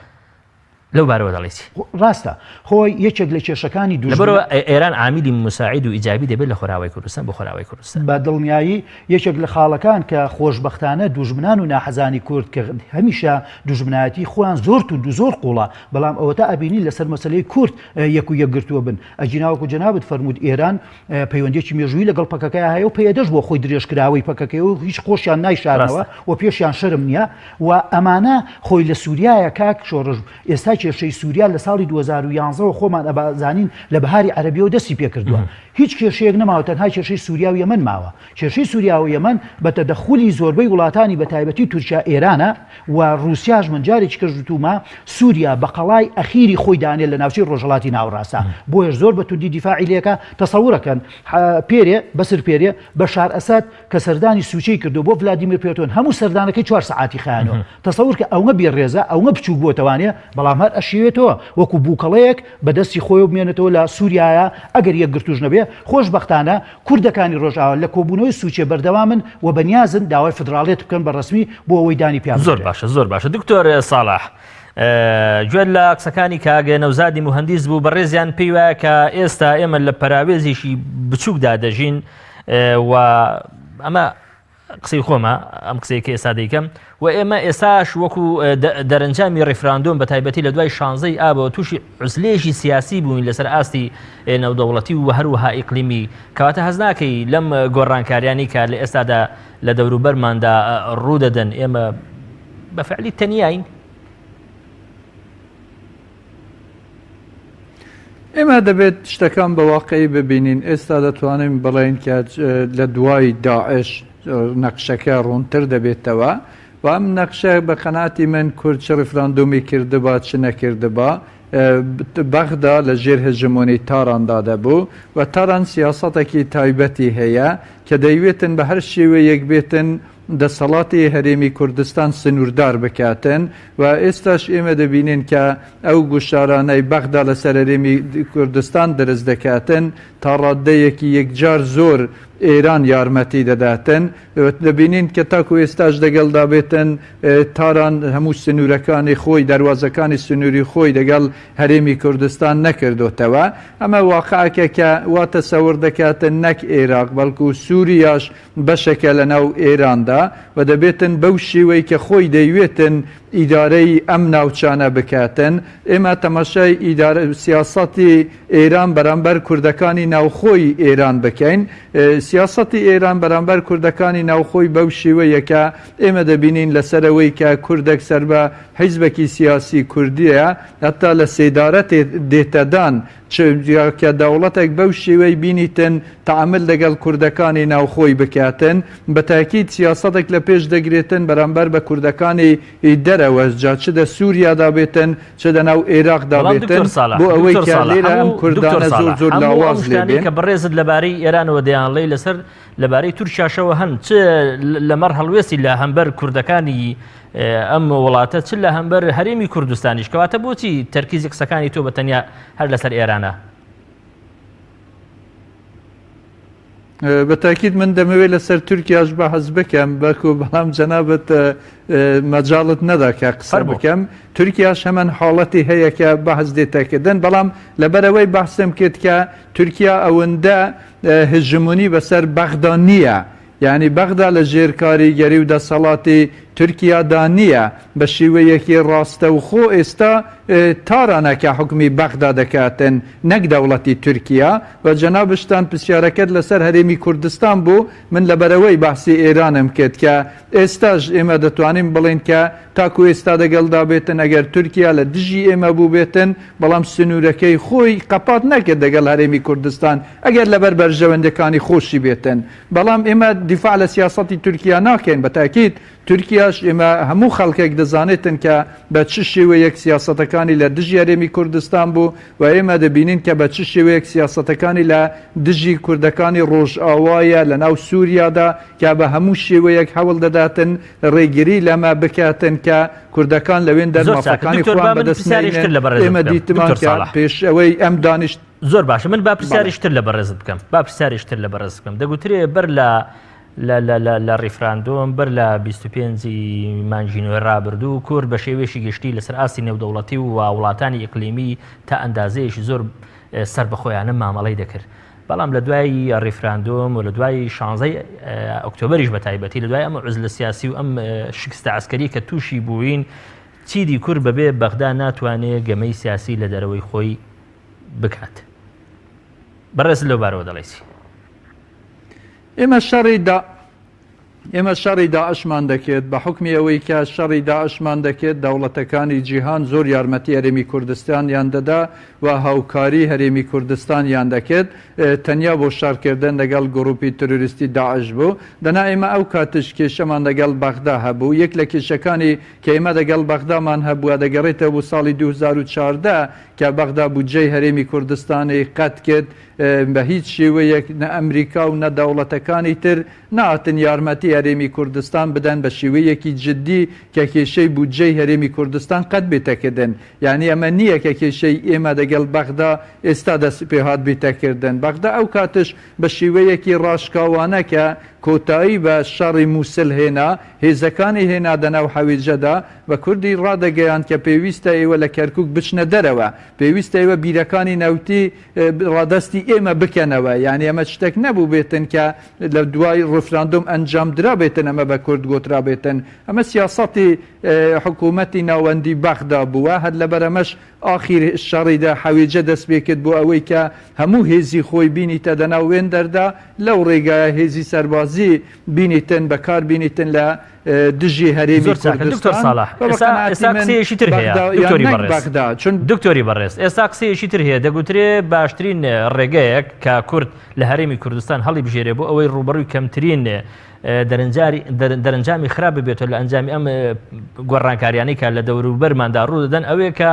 لەو بارەوە دەڵێی چی؟ ڕاستە. خۆی یەکێک لە کێشەکانی دوژمن. لەبەرئەوە ئێران عامیلی موساعید و ئیجابی دەبێت لە خۆرئاوای کوردستان بۆ خۆرئاوای کوردستان. بە دڵنیایی یەکێک لە خاڵەکان کە خۆشبەختانە دوژمنان و ناحەزانی کورد کە هەمیشە دوژمنایەتی خۆیان زۆر توند و زۆر قوڵە بەڵام ئەوەتا ئەبینین لەسەر مەسەلەی کورد یەک و یەکگرتووە بن ئەگینا وەکو جەنابت فەرمووت ئێران پەیوەندیەکی مێژوویی لەگەڵ پەکەکەیا هەیە و پەیەدەش بۆ خۆی درێژکراوەی پەکەکەیە و هیچ خۆشیان نایشارنەوە و پێشیان شەرم نییە و ئەمانە خۆی لە سووریایە کاک شۆڕش ئێستا کێشەی سووریا لە ساڵی 2011 ەوە خۆمان ئەبازانین لە بەهاری عەرەبیەوە دەستی پێکردووە هیچ کێشەیەک نەماوە تەنها کێشەی سووریا و یەمەن ماوە کێشەی سووریا و یەمەن بە تەدەخولی زۆربەی وڵاتانی بە تایبەتی تورکیا ئێرانە و ڕووسیاش من جارێکی کەش وتوومە سووریا بە قەڵای ئەخیری خۆی دانێ لە ناوچەی ڕۆژهەڵاتی ناوەڕاستە بۆیەش زۆر بە توندی دیفاعی لێکا تەسەورەکەن پێرێ بەسر پێرێ بەشار ئەسەد کە سەردانی سوچەی کردو بۆ ڤلادیمیر پێتۆن هەموو سەردانەکەی چوار سەعاتی خایانەوە تەسەور کە ئەوە بێ ڕێزە ئەوە بچووک بۆتەوانێ بەڵام هەر ئەشیوێتەوە وەکو بووکەڵەیەک بەدەستی خۆی بمێنێتەوە لە سووریایە ئەگەر یەکگرتوش نەبێ خۆشبەختانە کوردەکانی ڕۆژئاوا لە کۆبوونەوەی سوچێ بەردەوامن و بەنیازن داوای فدراڵیەت بکەن بە ڕەسمی بۆ ئەوەی دانی پیا زۆر بنرێت. باشە زۆر باشە دکتۆر ساڵح گوێت لە قسەکانی کاک نەوزادی موهەندیس بوو بەڕێزیان پێی وایە کە ئێستا ئێمە لە پەراوێزێکی بچووکدا دەژین و ئەمە قسەی خۆمە ئەم قسەی کە ئێستا دەیکەم و ئێمە ئێستاش وەکو دەرەنجامی ڕیفراندۆم بە تایبەتی لە دوای شانزەی ئابەوە تووشی عزلەیەکی سیاسی بووین لەسەر ئاستی نێودەوڵەتی و هەروەها ئیقلیمی کەواتە هەست ناکەی لەم گۆڕانکاریانی کە لە ئێستادا لە دەوروبەرماندا ڕوودەدەن ئێمە بە فعلی تەنیاین؟ ئێمە دەبێت شتەکان بە واقعی ببینین ئێستا دەتوانین بڵێین کە لە دوای داعش نەقشەکە ڕوونتر دەبێتەوە و ئەم نەقشە بە قەناعەتی من کورد چ ڕیفراندۆمی کردبا چ نەکردبا بەغدا لە ژێر هەژمۆنی تاراندا دەبوو و تاران سیاسەتێکی تایبەتی هەیە کە دەیوێتن بە هەر شێوەیەک بێتن دەسەڵاتی هەرێمی کوردستان سنووردار بکاتن و ئێستاش ئێمە دەبینین کە ئەو گوشارانەی بەغدا لەسەر هەرێمی کوردستان درست دەکاتن تا ڕاددەیەکی یەکجار زۆر ئێران یارمەتی دەداتن دەبینین کە تاکو ئێستاش دەگەڵدا بێتن تاران هەموو سنوورەکانی خۆی دەروازەکانی سنووری خۆی دەگەڵ هەرێمی کوردستان نەکردۆتەوە ئەمە واقعەکە کە وا تەسەور دەکاتن نەک ئێراق بەڵکو سووریاش بەشەکە لە ناو ئێراندا و دەبێتن بەو شێوەی کە خۆی دەیوێتن ئیدارەی ئەم ناوچانە بکاتن. ئێمە تەماشای ئیدارە سیاسەتی ئێران بەرامبەر کوردەکانی ناوخۆی ئێران بکەین. سیاسەتی ئێران بەرامبەر کوردەکانی ناوخۆی بەو شێوەیە کە ئێمە دەبینین لەسەر ئەوەی کە کوردێک سەر بە حیزبێکی سیاسی کوردییە هەتا لە سێدارە دێتەدان چ کە دەوڵەتێک بەو شێوەی بینیتن تەعامل دەگەڵ کوردەکانی ناوخۆی بکاتن بە تاکید سیاسەتێک لە پێش دەگرێتن بەرامبەر بە کوردەکانی دەرەوەش جا چ دە سوریادا بێتن چ دە ناو ئێراقدا بەڵام بێتن دکتۆر ساڵح بۆ ئەوەی دکتۆر کە ساڵح لێرە ئەم هەموو دکتۆر کوردانە ساڵح زۆر زۆر هەموو ئەم لاواز لێ شتانەی بێن. کە بەڕێزت لەبارەی ئێرانەوە دەیانڵێی لەسەر لەبارەی تورکیاشەوە هەن چ لەمەڕ هەڵوێستی لە هەمبەر کوردەکانی ئەم وڵاتە چ لە هەمبەر هەرێمی کوردستانیش کەواتە بۆچی تەرکیزی قسەکانی تۆ بە تەنیا هەر لەسەر ئێرانە؟ بە تاکید من دەمەوێت لەسەر تورکیاش بەحس بکەم بەکو بەڵام جەنابەت مەجاڵت نەدا کە قسە بکەم تورکیاش هەمان حاڵەتی هەیە کە بەحس دێتەکردن بەڵام لەبەرەوەی بەحسم کرد کە تورکیا ئەوەندە هژمونی بەسەر بەغدا نییە یانی بەغدا لە ژێر کاریگەری و دەسەڵاتی تورکیادا نییە، بە شیوەیەکی ڕاستەوخۆ ئێستا تارانە کە حوکمی بەغدا دەکاتن نەک دەوڵەتی تورکیا و جەنابشتان پرسیارەکەت لەسەر هەرێمی کوردستان بوو من لەبەرئەوەی باسی ئێرانم کرد کە ئێستاش ئێمە دەتوانین بڵێین کە تاکو ئێستا دەگەڵدا بێتن ئەگەر تورکیا لە دژی ئێمە بووبێتن بەڵام سنوورەکەی خۆی قەپات نەکرد دەگەڵ هەرێمی کوردستان ئەگەر لەبەر بەرژەوەندەکانی خۆشی بێتن بەڵام ئێمە دیفاع لە سیاسەتی تورکیا ناکەین، بە تاکید تورکیاش ئێمە هەموو خەڵکێک دەزانێتن کە بە چ شێوەیەک سیاسەتەکانی لە دژی هەرێمی کوردستان بوو و ئێمە دەبینین کە بە چ شێوەیەک سیاسەتەکانی لە دژی کوردەکانی ڕۆژئاوایە لە ناو سوریادا کە بە هەموو شێوەیەک هەوڵ دەداتن ڕێگری لەمە بکاتن کە کوردەکان لەوێندەر زۆر چاکە مافەکانی دکتۆر خۆیان با من بەدەست پرسیارێکی نەینن تر لە بەڕێزت ئێمە بکەم دیتمان دکتۆر کە ساڵح. پێش ئەوەی ئەم دانیشت زۆر باشە من با بەڵێ. پرسیارێکی تر لە بەڕێزت بکەم با پرسیارێکی تر لە بەڕێزت بکەم دەگوترێ بەر لە لە لە لە لە ڕیفراندۆم بەر لە 25 مانگی نوێ ڕابردوو کورد بە شێوەیەکی گشتی لەسەر ئاستی نێودەوڵەتی و وڵاتانی ئیقلیمی تا ئەندازەیەکی زۆر سەربەخۆیانە مامەڵەی دەکرد بەڵام لە دوای ڕیفراندۆم و لە دوای 16 ئۆکتۆبریش بە تایبەتی لە دوای ئەم عزلە سیاسی و ئەم شکستە عسکەری کە تووشی بووین چیدی کورد بەبێ بەغدا ناتوانێ گەمەی سیاسی لە دەرەوەی خۆی بکات. بەڕێزت لەو بارەوە دەڵێی چی؟ ئێمە شەڕی دا ئێمە شەڕی داعشمان دەکرد بە حوکمی ئەوەی کە شەڕی داعشمان دەکرد دەوڵەتەکانی جیهان زۆر یارمەتی هەرێمی کوردستانیان دەدا و هاوکاری هەرێمی کوردستانیان دەکرد تەنیا بۆ شەڕکردن لەگەڵ گروپی ترۆریستی داعش بوو دەنا ئێمە ئەو کاتش کێشەمان لەگەڵ بەغدا هەبوو یەک لە کێشەکانی کە ئێمە دەگەڵ بەغدامان هەبووە دەگەڕێتەوە بۆ ساڵی 2014 کە بەغدا بودجەی هەرێمی کوردستانی قەت کرد، بە هیچ شێوەیەک نە ئەمریکا و نە دەوڵەتەکانی تر نەهاتن یارمەتی هەرێمی کوردستان بدەن بە شێوەیەکی جدی کە کێشەی بودجەی هەرێمی کوردستان قەت بێتە کردن. یانی ئەمە نییە کە کێشەی ئێمە دەگەڵ بەغدا ئێستا دەست پێهات بێتە کردن. بەغدا ئەو کاتش بە شێوەیەکی ڕاشکاوانە کە کۆتایی بە شەڕی موسل هێنا، هێزەکانی هێنا دەناو حەویجەدا، بە کوردی ڕادەگەیاند کە پێویستە ئێوە لە کەرکوک بچنە دەرەوە، پێویستە ئێوە بیرەکانی نەوتی ڕادەستی ئێمە بکەنەوە، یانی ئەمە شتێک نەبووبێتن کە لە دوای ڕیفراندۆم ئەنجام درابێتن ئەمە بە کورد گۆترابێتن، ئەمە سیاسەتی حکوومەتی ناوەندی بەغدا بووە، هەر لەبەر ئەمەش ئاخیر شەڕی دە حەویجە دەست پێکرد بۆ ئەوەی کە هەموو هێزی خۆی بینیتە دەناو وێندەردا، لەو ڕێگایە هێزی سەربازی بینیتن بەکار بینیتن لە دژی هەرێمی زۆر چاکە دکتۆر کوردستان ساڵح و بە ئێستا قەناعەتی ئێستا من قسەیەکی تر هەیە بەغدا یان دکتۆری نەک بەڕێز بەغدا چون دکتۆری بەڕێز ئێستا قسەیەکی تر هەیە دەگوترێ باشترین ڕێگەیەک کە کورد لە هەرێمی کوردستان هەڵی بژێرێ بۆ ئەوەی ڕووبەڕووی کەمترین دەرنجاری دەرەنجامی خراپ ببێتەوە لە ئەنجامی ئەم گۆڕانکاریانەی کە لە دەوروبەرماندا ڕوو دەدەن ئەوەیە کە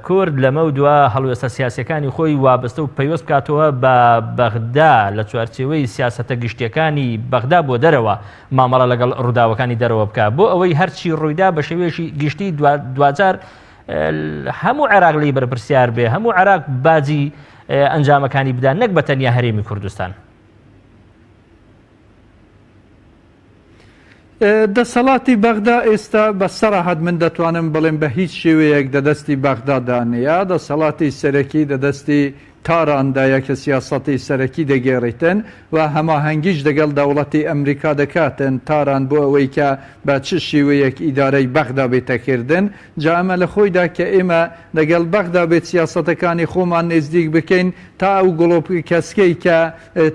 کورد لەمەو دوا هەڵوێستە سیاسیەکانی خۆی وابەستە و پەیوەست بکاتەوە بە بەغدا لە چوارچێوەی سیاسەتە گشتیەکانی بەغدا بۆ دەرەوە مامەڵە لەگەڵ ڕووداوەکانی دەرەوە بکە بۆ ئەوەی هەرچی ڕوویدا بە شێوەیەکی گشتی دواجار هەموو عێراق لی بەرپرسیار بێ هەموو عێراق باجی ئەنجامەکانی بدات نەک بە تەنیا هەرێمی کوردستان. دەسەڵاتی بەغدا ئێستا بە سەراحەت من دەتوانم بڵێم بە هیچ شێوەیەک دە دەستی بەغدا دا نییە، دەسەڵاتی سەرەکی دە دەستی تاراندایە کە سیاسەتی سەرەکی دەگێڕیتن و هەماهەنگیش دەگەڵ دەوڵەتی ئەمریکا دەکاتن تاران بۆ ئەوەی کە بە چ شیوەیەک ئیدارەی بەغدا بێتە کردن جا ئەمە لە خۆیدا کە ئێمە دەگەڵ بەغدا بێت سیاسەتەکانی خۆمان نێزدیک بکەین تا ئەو گڵۆپ کەسکەی کە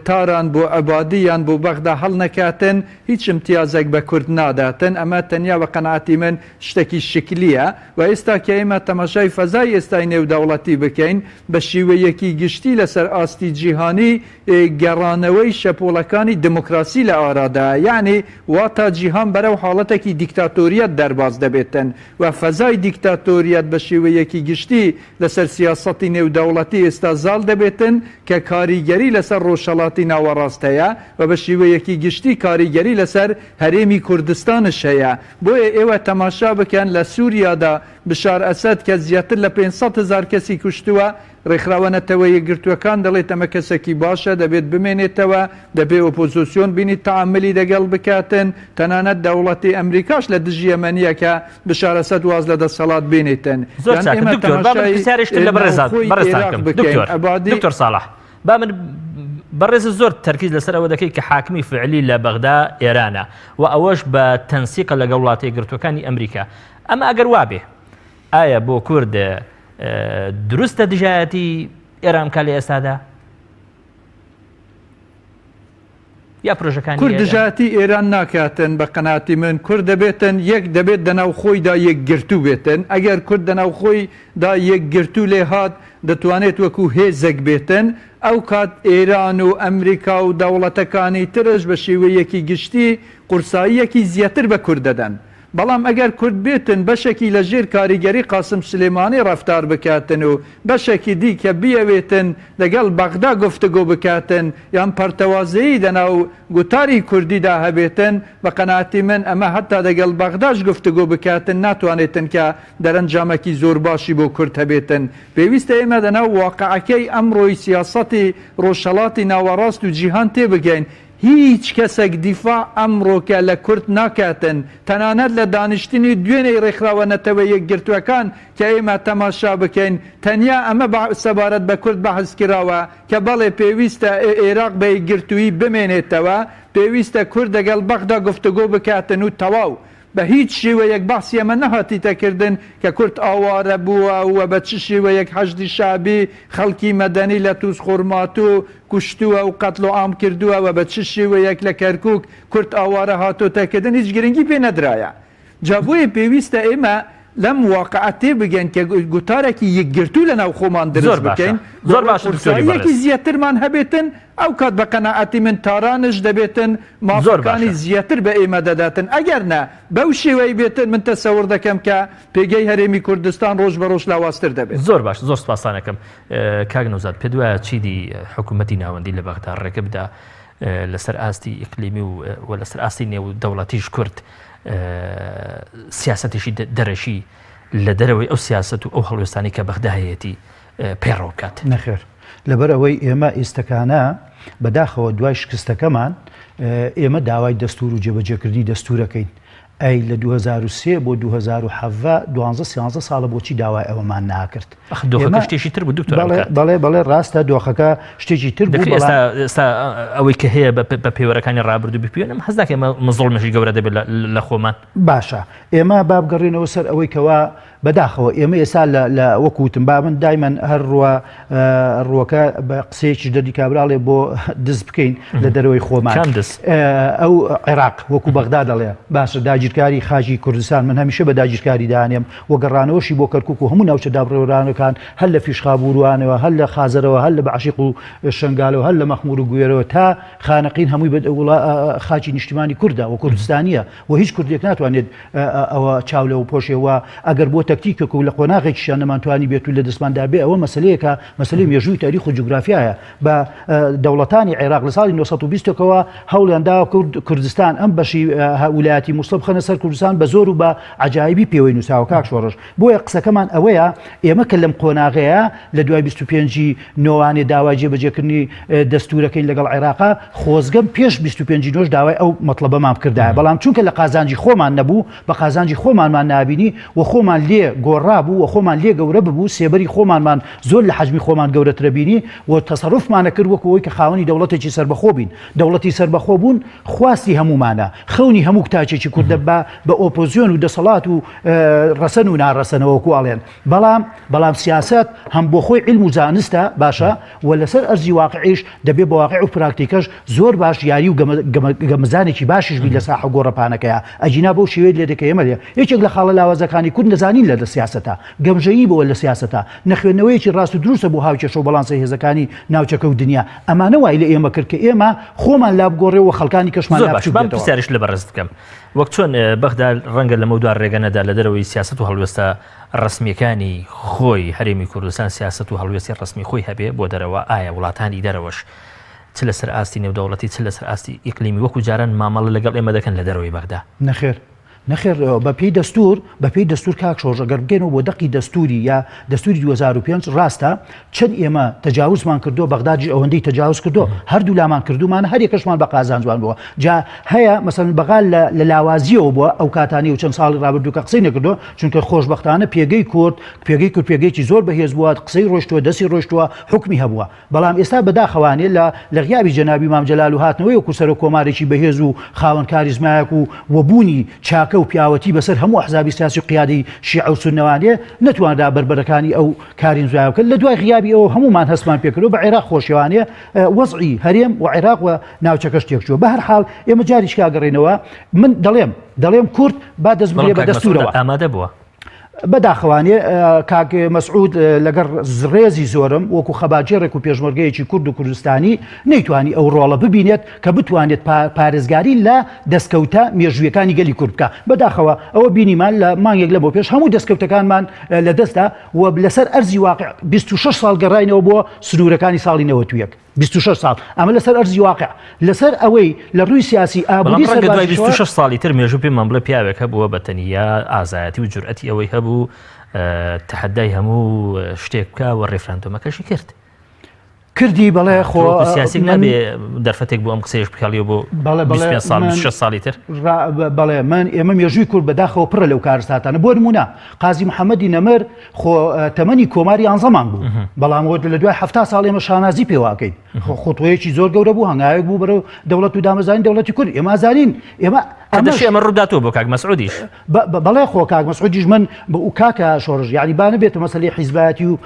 تاران بۆ عەبادی یان بۆ بەغدا هەڵنەکاتن هیچ ئیمتیازێک بە کورد ناداتن ئەمە تەنیا بە قەناعەتی من شتەکی شکلیە و ئێستا کە ئێمە تەماشای فەزای ئێستای نێودەوڵەتی بکەین بە شیوەیەکی گشتی لەسەر ئاستی جیهانی گەڕانەوەی شەپۆڵەکانی دموکراسی لە ئارادایە یەعنی واتا جیهان بەرەو حاڵەتەکی دیکتاتۆریەت دەرباز دەبێتن و فەزای دیکتاتۆریەت بە شێوەیەکی گشتی لەسەر سیاسەتی نێودەوڵەتی ئێستا زاڵ دەبێتن کە کاریگەری لەسەر ڕۆژهەڵاتی ناوەڕاست هەیە و بە شێوەیەکی گشتی کاریگەری لەسەر هەرێمی کوردستانش هەیە بۆیە ئێوە تەماشا بکەن لە سوریادا بشار ئەسەد کە زیاتر لە 500 هەزار کەسی کوشتووە، ڕێکخراوە نەتەوە یەکگرتووەکان دەڵێت ئەمە کەسەکی باشە دەبێت بمێنێتەوە، دەبێ ئۆپۆزۆسیۆن بینی تەعاملی دەگەڵ بکاتن، تەنانەت دەوڵەتی ئەمریکاش لە دژی ئەمە نییە کە بشار ئەسەد واز لە دەسەڵات بێنێتن. زۆر یان چاکە ئێمە دکتۆر با من تەماشای پرسیارێکی تر لە بەڕێزان ناوخۆی بەڕێزتان ئێراق بکەم بکەین دکتۆر عەبادی دکتۆر ساڵح با من بەڕێزت زۆر تەرکیز لەسەر ئەوە دەکەی کە حاکمی فعلی لە بەغدا ئێرانە و ئەوەش بە تەنسیقە لەگەڵ وڵاتە یەکگرتووەکانی ئەمریکا ئەمە ئەگەر وابێ ئایا بۆ کورد دروستە دژایەتی ئێران بکات لە ئێستادا یا پرۆژەکانی کورد دژایەتی ئێران ناکاتن بە قەناعەتی من کورد دەبێتن یەک دەبێت دەناو خۆیدا یەکگرتوو بێتن ئەگەر کورد دەناو خۆی دا یەکگرتوو لێ هات دەتوانێت وەکو هێزێک بێتن ئەو کات ئێران و ئەمریکا و دەوڵەتەکانی ترش بە شێوەیەکی گشتی قورساییەکی زیاتر بە کورد دەدەن بەڵام ئەگەر کورد بێتن بەشەکی لە ژێر کاریگەری قاسم سلێمانی ڕەفتار بکاتن و بەشەکی دی کە بیەوێتن دەگەڵ بەغدا گفتگۆ بکاتن یان پەرتەوازەیی دەناو گوتاری کوردیدا هەبێتن بە قەناعەتی من ئەمە هەتا دەگەڵ بەغداش گفتگۆ بکاتن ناتوانێتن کە دەرەنجامەکی زۆر باشی بۆ کورد هەبێتن. پێویستە ئێمە دەناو واقعەکەی ئەمڕۆی سیاسەتی ڕۆژهەڵاتی ناوەڕاست و جیهان تێبگەین هیچ کەسێک دیفاع ئەمڕۆکە لە کورد ناکاتن، تەنانەت لە دانیشتنی دوێنێی ڕێکخراوە نەتەوە یەکگرتووەکان کە ئێمە تەماشا بکەین تەنیا ئەمە سەبارەت بە کورد بەحس کراوە کە بەڵێ پێویستە ئێراق بە یەکگرتوویی بمێنێتەوە، پێویستە کورد دەگەڵ بەغدا گفتوگۆ بکاتن و تەواو. بە هیچ شێوەیەک باسی ئەمە نەهاتیتە کردن کە کورد ئاوارە بووە و بە چ شێوەیەک حەشدی شەعبی خەڵکی مەدەنی لە توزخورماتوو کوشتووە و قەتڵ و عام کردووە و بە چ شێوەیەک لە کەرکوک کورد ئاوارە هاتۆتە کردن هیچ گرنگی پێ نەدرایە جا بۆیە پێویستە ئێمە لەم واقعە تێبگەین کە گوتارێکی یەکگرتوو لەناو خۆمان زۆر دروست باشە بکەین بۆ زۆر ئەوەی باشە دکتۆری قورساییەکی بەڕێز. زیاترمان هەبێتن ئەو کات بە قەناعەتی من تارانش دەبێتن زۆر مافەکانی باشە. زیاتر بە ئێمە دەداتن ئەگەر نا بەو شێوەی بێتن من تەسەور دەکەم کە پێگەی هەرێمی کوردستان ڕۆژ بە ڕۆژ لاوازتر دەبێت. زۆر باش زۆر سپاستان ئەکەم کاک نەوزاد پێت وایە چیدی حکوومەتی ناوەندی لە بەغدا ڕێگە بدا لەسەر ئاستی ئیقلیمی و و لەسەر ئاستی نێودەوڵەتیش کورد سیاسەتێکی دەرەکی لە دەرەوەی ئەو سیاسەت و ئەو هەڵوێستانەی کە بەغدا هەیەتی پەیڕەو بکات؟ نەخێر لەبەر ئەوەی ئێمە ئیستەکانە بەداخەوە دوای شکستەکەمان ئێمە داوای دەستور و جێبەجێکردنی دەستورەکەین ئەی لە 2003 بۆ 2017 دوانزە سیانزە ساڵە بۆچی داوای ئەوەمان ناکرد ئەخ دۆخەکە شتێکی تر بوو دکتۆر ئەو کات. بەڵێ بەڵێ ڕاستە دۆخەکە شتێکی تر بوو دەکرێت بەڵام ئێستا ئێستا ئەوەی کە هەیە بە پێوەرەکانی ڕابردوو بپێنم حەز ناکەم ئەمە زوڵمێکی گەورە دەبێت لە خۆمان. باشە ئێمە با بگەڕێینەوە سەر ئەوەی کەوا بەداخەوە ئێمە ئێستا لە لە وەکو وتم با من دایمەن هەر ڕووە ڕووەکە بە قسەیەکیش دەردی کابراڵێ بۆ دز بکەین لە دەرەوەی خۆمان کام دز؟ ئەو عێراق وەکو بەغدا دەڵێ باشە داگیرکاری خاکی کوردستان من هەمیشە بە داگیرکاری دانێم و گەڕانەوەشی بۆ کەرکوک و هەموو ناوچە دابڕێورانەکان هەر لە فیشخابوروانەوە هەر لە خازەرەوە هەر لە بەعشیق و شنگالەوە هەر لە مەخمور و گوێرەوە تا خانەقین هەمووی بە خاکی نیشتیمانی کوردە و کوردستانیە و هیچ کوردێک ناتوانێت ئەوە چاو لەوە پۆشێ و ئەگەر بۆ تەکتیکێک و لە قۆناغێکیشان نەمانتوانی بێت و لە دەستماندا بێ ئەوە مەسلەیەکە مەسلەی مێژووی تاریخ و جوگرافیایە بە دەوڵەتانی عێراق لە ساڵی 920 ەوە هەوڵیان داوە کوردستان ئەم بەشی ولایەتی موسڵ بخەنە. بخەنە سەر کوردستان بە زۆر و بە عەجایبی پێوەی نووسراوە کاک شۆڕش. بۆیە قسەکەمان ئەوەیە ئێمە کە لەم قۆناغەیە لە دوای 25 ی نۆوانێ داوای جێبەجێکردنی دەستوورەکەین لەگەڵ عێراقا، خۆزگەم پێش 25 ی نۆش داوای ئەو مەتڵەبەمان بکردایە، بەڵام چونکە لە قازانجی خۆمان نەبوو، بە قازانجی خۆمانمان نابینی و خۆمان لێ گۆڕابوو و خۆمان لێ گەورە ببوو، سێبەری خۆمانمان زۆر لە حەجمی خۆمان گەورەترە بینی و تەسەروفمان ئەکرد وەکو ئەوەی کە خاوەنی دەوڵەتێکی سەربەخۆ بین. دەوڵەتی سەربەخۆ بوون خواستی هەموومانە، خەونی هەموو تاکێکی کوردە بە بە ئۆپۆزیۆن و دەسەڵات و ڕەسەن و ناڕەسەنەوە وەکو ئەڵێن. بەڵام بەڵام سیاسەت هەم بۆ خۆی عیلم و زانستە باشە و لەسەر ئەرزی واقعیش دەبێ بە واقع و پراکتیکەش زۆر باش یاری و گەمەزانێکی باشیش بی لە ساحە و گۆڕەپانەکەیا ئەگینا بەو شێوەیە لێ دەکەی ئێمە لێ یەکێک لە خاڵە لاوازەکانی کورد نەزانین لە سیاسەتە گەمژەیی بووە لە سیاسەتە نەخوێندنەوەیەکی ڕاست و دروستە بۆ هاوکێشە و بەڵانسە هێزەکانی ناوچەکە و دنیا ئەمانە وای لە ئێمە کرد کە ئێمە خۆمان لابگۆڕێ و خەڵکانی کەشمان زۆر باش بام پرسیارش لە بەڕێزت بکەم وەک چۆن بەغدا ڕەنگە لەمەودوا ڕێگە نەدا لە دەرەوەی سیاسەت و هەڵوێستە ڕەسمییەکانی خۆی هەرێمی کوردستان سیاسەت و هەڵوێستی ڕەسمی خۆی هەبێ بۆ دەرەوە، ئایا وڵاتانی دەرەوەش چ لەسەر ئاستی نێودەوڵەتی چ لەسەر ئاستی ئیقلیمی وەکو جاران مامەڵە لەگەڵ ئێمە دەکەن لە دەرەوەی بەغدا؟ نەخێر نەخێر بە پێی دەستور بە پێی دەستور کاک شۆڕش ئەگەر بگەینەوە بۆ دەقی دەستوری یا دەستوری 2005 ڕاستە چەند ئێمە تەجاوزمان کردووە بەغدادیش ئەوەندەی تەجاوز کردووە هەردوو لامان کردوومانە هەر یەکەشمان بە قازانجمان بووە جا هەیە مەسەلەن بەغا لە لاوازیەوە بووە ئەو کاتانی و چەند ساڵی ڕابردوو کە قسەی نەکردووە چونکە خۆشبەختانە پێگەی کورد پێگەی کورد پێگەیەکی زۆر بەهێز بووە قسەی ڕۆشتووە دەستی ڕۆشتووە حکمی هەبووە بەڵام ئێستا بەداخەوانێ لە لە غیابی جەنابی مام جەلال و هاتنەوەی وەکو سەرۆک کۆمارێکی بەهێز و خاوەن کاریزمایەک و و بوونی چاکە و پیاوەتی بەسەر هەموو ئەحزابی سیاسی و قیادەی شیعە و سوننەوانێ نەتوانرا بەربەرەکانی ئەو کارینزایە بکەن لە دوای غیابی ئەوە هەموومان هەستمان پێکردو بە عێراق خۆشیوانێ وەزعی هەرێم و عێراق و ناوچەکەش تێکچووە بە هەر حاڵ ئێمە جاریشکا گەڕێنەوە من دەڵێم دەڵێم کورد با دەست بگرێ بە دەستورەوە ئامادە بووە بەداخەوانێ کاک مەسعود لەگەڕ ڕێزی زۆرم وەکو خەباتگێڕێک و پێشمەرگەیەکی کورد و کوردستانی نەیتوانی ئەو ڕۆڵە ببینێت کە بتوانێت پارێزگاری لە دەستکەوتە مێژوویەکانی گەلی کورد بکا بەداخەوە ئەوە بینیمان لە مانگێک لەمەو پێش هەموو دەستکەوتەکانمان لەدەستدا و لەسەر ئەرزی واقع 26 ساڵ گەڕاینەوە بۆ سنوورەکانی ساڵی 91 26 ساڵ ئەمە لەسەر ئەرزی واقع لەسەر ئەوەی لە ڕووی سیاسی ئابووری ڕەنگە دوای 26 ساڵی تر مێژوو پێمان بڵێ پیاوێک هەبووە بە تەنیا ئازایەتی و جورئەتی ئەوەی هەبوو تەحەدای هەموو شتێک بکە و ڕێفراندۆمەکەشی کرد. کردی بەڵێ خۆ سیاسی نابێ دەرفەتێک بۆ ئەم قسەیەش بکەڵیەوە بۆ بەڵێ بەڵێ ساڵ 26 ساڵی تر بەڵێ من ئێمە مێژووی کورد بەداخەوە پڕە لەو کارساتانە بۆ نمونە قازی محەممەدی نەمر خۆ تەمەنی کۆماری یانزە مانگ بوو بەڵام وە لە دوای ه ساڵ ئێمە شانازی پێواکەین خۆ خۆتۆیەکی زۆر گەورە بوو هەنگاوێک بوو بەرەو دەوڵەت و دامەزانی دەوڵەتی کورد ئێمە زانین ئێمە ئەمەش ئەمە ڕووداتەوە بۆ کاک مەسعودیش بەڵێ خۆ کاک مەسعودیش من و کاکە شۆڕش یعنی با نەبێتە مەسەلەی حیزبایەتی و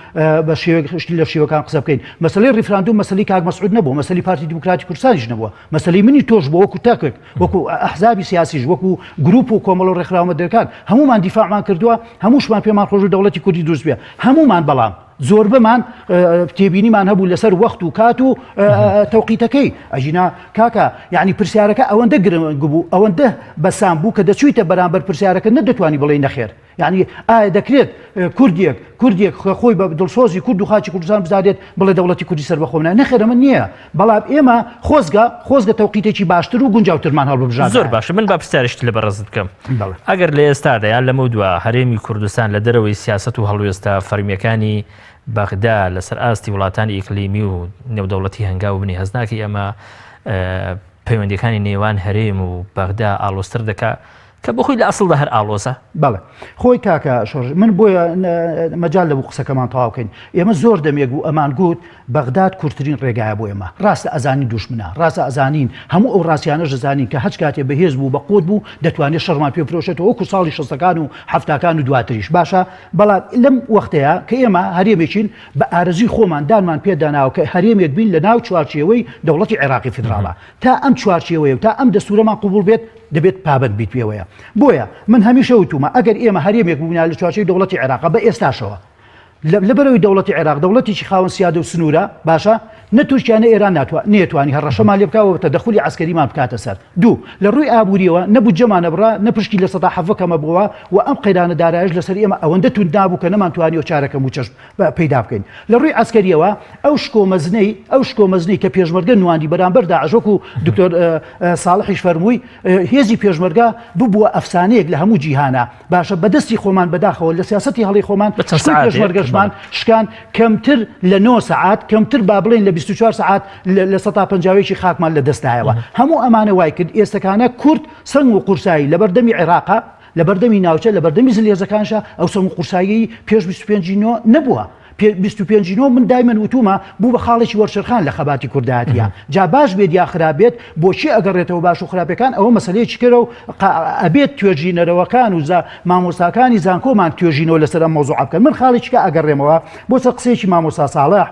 بە شێوەیەک شتی لە شێوەکان قسە بکەین مەسەلەی ڕیفراندوم مەسەلەی کاک مەسعود نەبوو مەسەلەی پارتی دیموکراتی کوردستانیش نەبووە مەسەلەی منی تۆش بووە وەکو تاکێک وەکو ئەحزابی سیاسیش وەکو گروپ و کۆمەڵ و ڕێکخراوە مەدەنیەکان هەموومان دیفاعمان کردووە هەمووشمان پێمان خۆش بوو دەوڵەتی کوردی دروست بێ هەموومان بەڵام زۆربەمان تێبینیمان هەبوو لەسەر وەخت و کات و تەوقیتەکەی ئەژینا کاکە یعنی پرسیارەکە ئەوەندە گرنگ بوو ئەوەندە بەسام بوو کە دەچوویتە بەرامبەر پرسیارەکە نەدەتوانی بڵێی نەخێر یعنی ئایا دەکرێت کوردێک کوردێک خۆی بە دڵسۆزی کورد و خاکی کوردستان بزانێت بڵێ دەوڵەتی کوردی سەربەخۆ نا نەخێر ئەمە نییە بەڵام ئێمە خۆزگە خۆزگە تەوقیتێکی باشتر و گونجاوترمان هەڵببژاردایە. زۆر باشە من با پرسیارێکی لە بەڕێزت بکەم بەڵێ. ئەگەر لە ئێستادا یان لەمەودوا هەرێمی کوردستان لە دەرەوەی سیاسەت و هەڵوێستە فەرمییەکانی بەغدا لەسەر ئاستی وڵاتانی ئیقلیمی و نێودەوڵەتی هەنگاو بنێ هەست ناکەی ئەمە پەیوەندیەکانی نێوان هەرێم و بەغدا ئاڵۆزتر دەکا کە بۆ خۆی لە ئەسڵدا هەر ئاڵۆزە. بەڵێ خۆی کاکە شۆڕش من بۆیە مەجال لەبوو قسەکەمان تەواو کەین ئێمە زۆر دەمێک بوو ئەمان گوت بەغداد کورتترین ڕێگایە بۆ ئێمە ڕاستە ئەزانین دوژمنە ڕاستە ئەزانین هەموو ئەو ڕاستیانەش دەزانین کە هەچ کاتێ بەهێز بوو بە قوت بوو دەتوانێت شەڕمان پێ بفرۆشێتەوە وەکو ساڵی شەستەکان و حەفتاکان و دواتریش باشە بەڵام لەم وەختەیە کە ئێمە هەرێمێکین بە ئارەزوی خۆمان دانمان پێداناوە کە هەرێمێک بین لە ناو چوارچێوەی دەوڵەتی عێراقی فیدراڵە تا ئەم چوارچێوەیە و تا ئەم دەستورەمان قبوڵ بێت دەبێت پابەند بیت پێوەیە. بۆیە من هەمیشە وتومە ئەگەر ئێمە هەرێمێک بووینایە لە چوارچێوەی دەوڵەتی عێراقا بە ئێستاشەوە لەبەرئەوەی دەوڵەتی عێراق دەوڵەتێکی خاوەن سیادە و سنوورە باشە. نە تورکیا نە ئێران ناتوا نەیەتوانی هەڕەشەمان لێ بکا و تەدەخولی عەسکەریمان بکاتە سەر. دوو، لە ڕووی ئابوورییەوە نە بودجەمان ئەبڕا، نە پشکی 17% کەم ئەبووەوە و ئەم قەیرانە دارایەش لەسەر ئێمە ئەوەندە توند نابوو کە نەمانتوانیوە چارەکە مووچەش پەیدا بکەین. لە ڕووی عەسکەرییەوە ئەو شکۆ مەزنەی ئەو شکۆ مەزنەی کە پێشمەرگە نواندی بەرامبەر داعش وەکوو دکتۆر ساڵحیش فەرمووی هێزی پێشمەرگە ببووە ئەفسانەیەک لە هەموو جیهانا. باشە بە دەستی خۆمان بەداخەوە لە سیاسەتی هەڵەی خۆمان بە چەند شکۆی سەعاتێک پێشمەرگەشمان بەڵێ. شکان کەمتر لە نۆ سەعات کەمتر با بڵێین لە 24 سەعات لە سەتا پەنجاوێکی خاکمان لە دەست دایەوە هەموو ئەمانە وای کرد ئێستەکانە کورد سەنگ و قورسایی لەبەردەمی عێراقا لەبەردەمی ناوچە لەبەردەمی زلهێزەکانشا ئەو سەنگ و قورساییەی پێش 25 نۆ نەبووە. 25 نۆ من دایمەن وتومە بوو بە خاڵێکی وەرچەرخان لە خەباتی کوردایەتیە جا باش بێت یا خراپ بێت بۆچی ئەگەڕێتەوە باش و خراپەکان ئەوە مەسلەیەکی کەرە و ئەبێت توێژینەرەوەکان و مامۆستاکانی زانکۆمان توێژینەوە لەسەر ئەم مەوزوعە بکەن من خاڵێکی کە ئەگەڕێمەوە بۆ سەر قسەیەکی مامۆستا ساڵح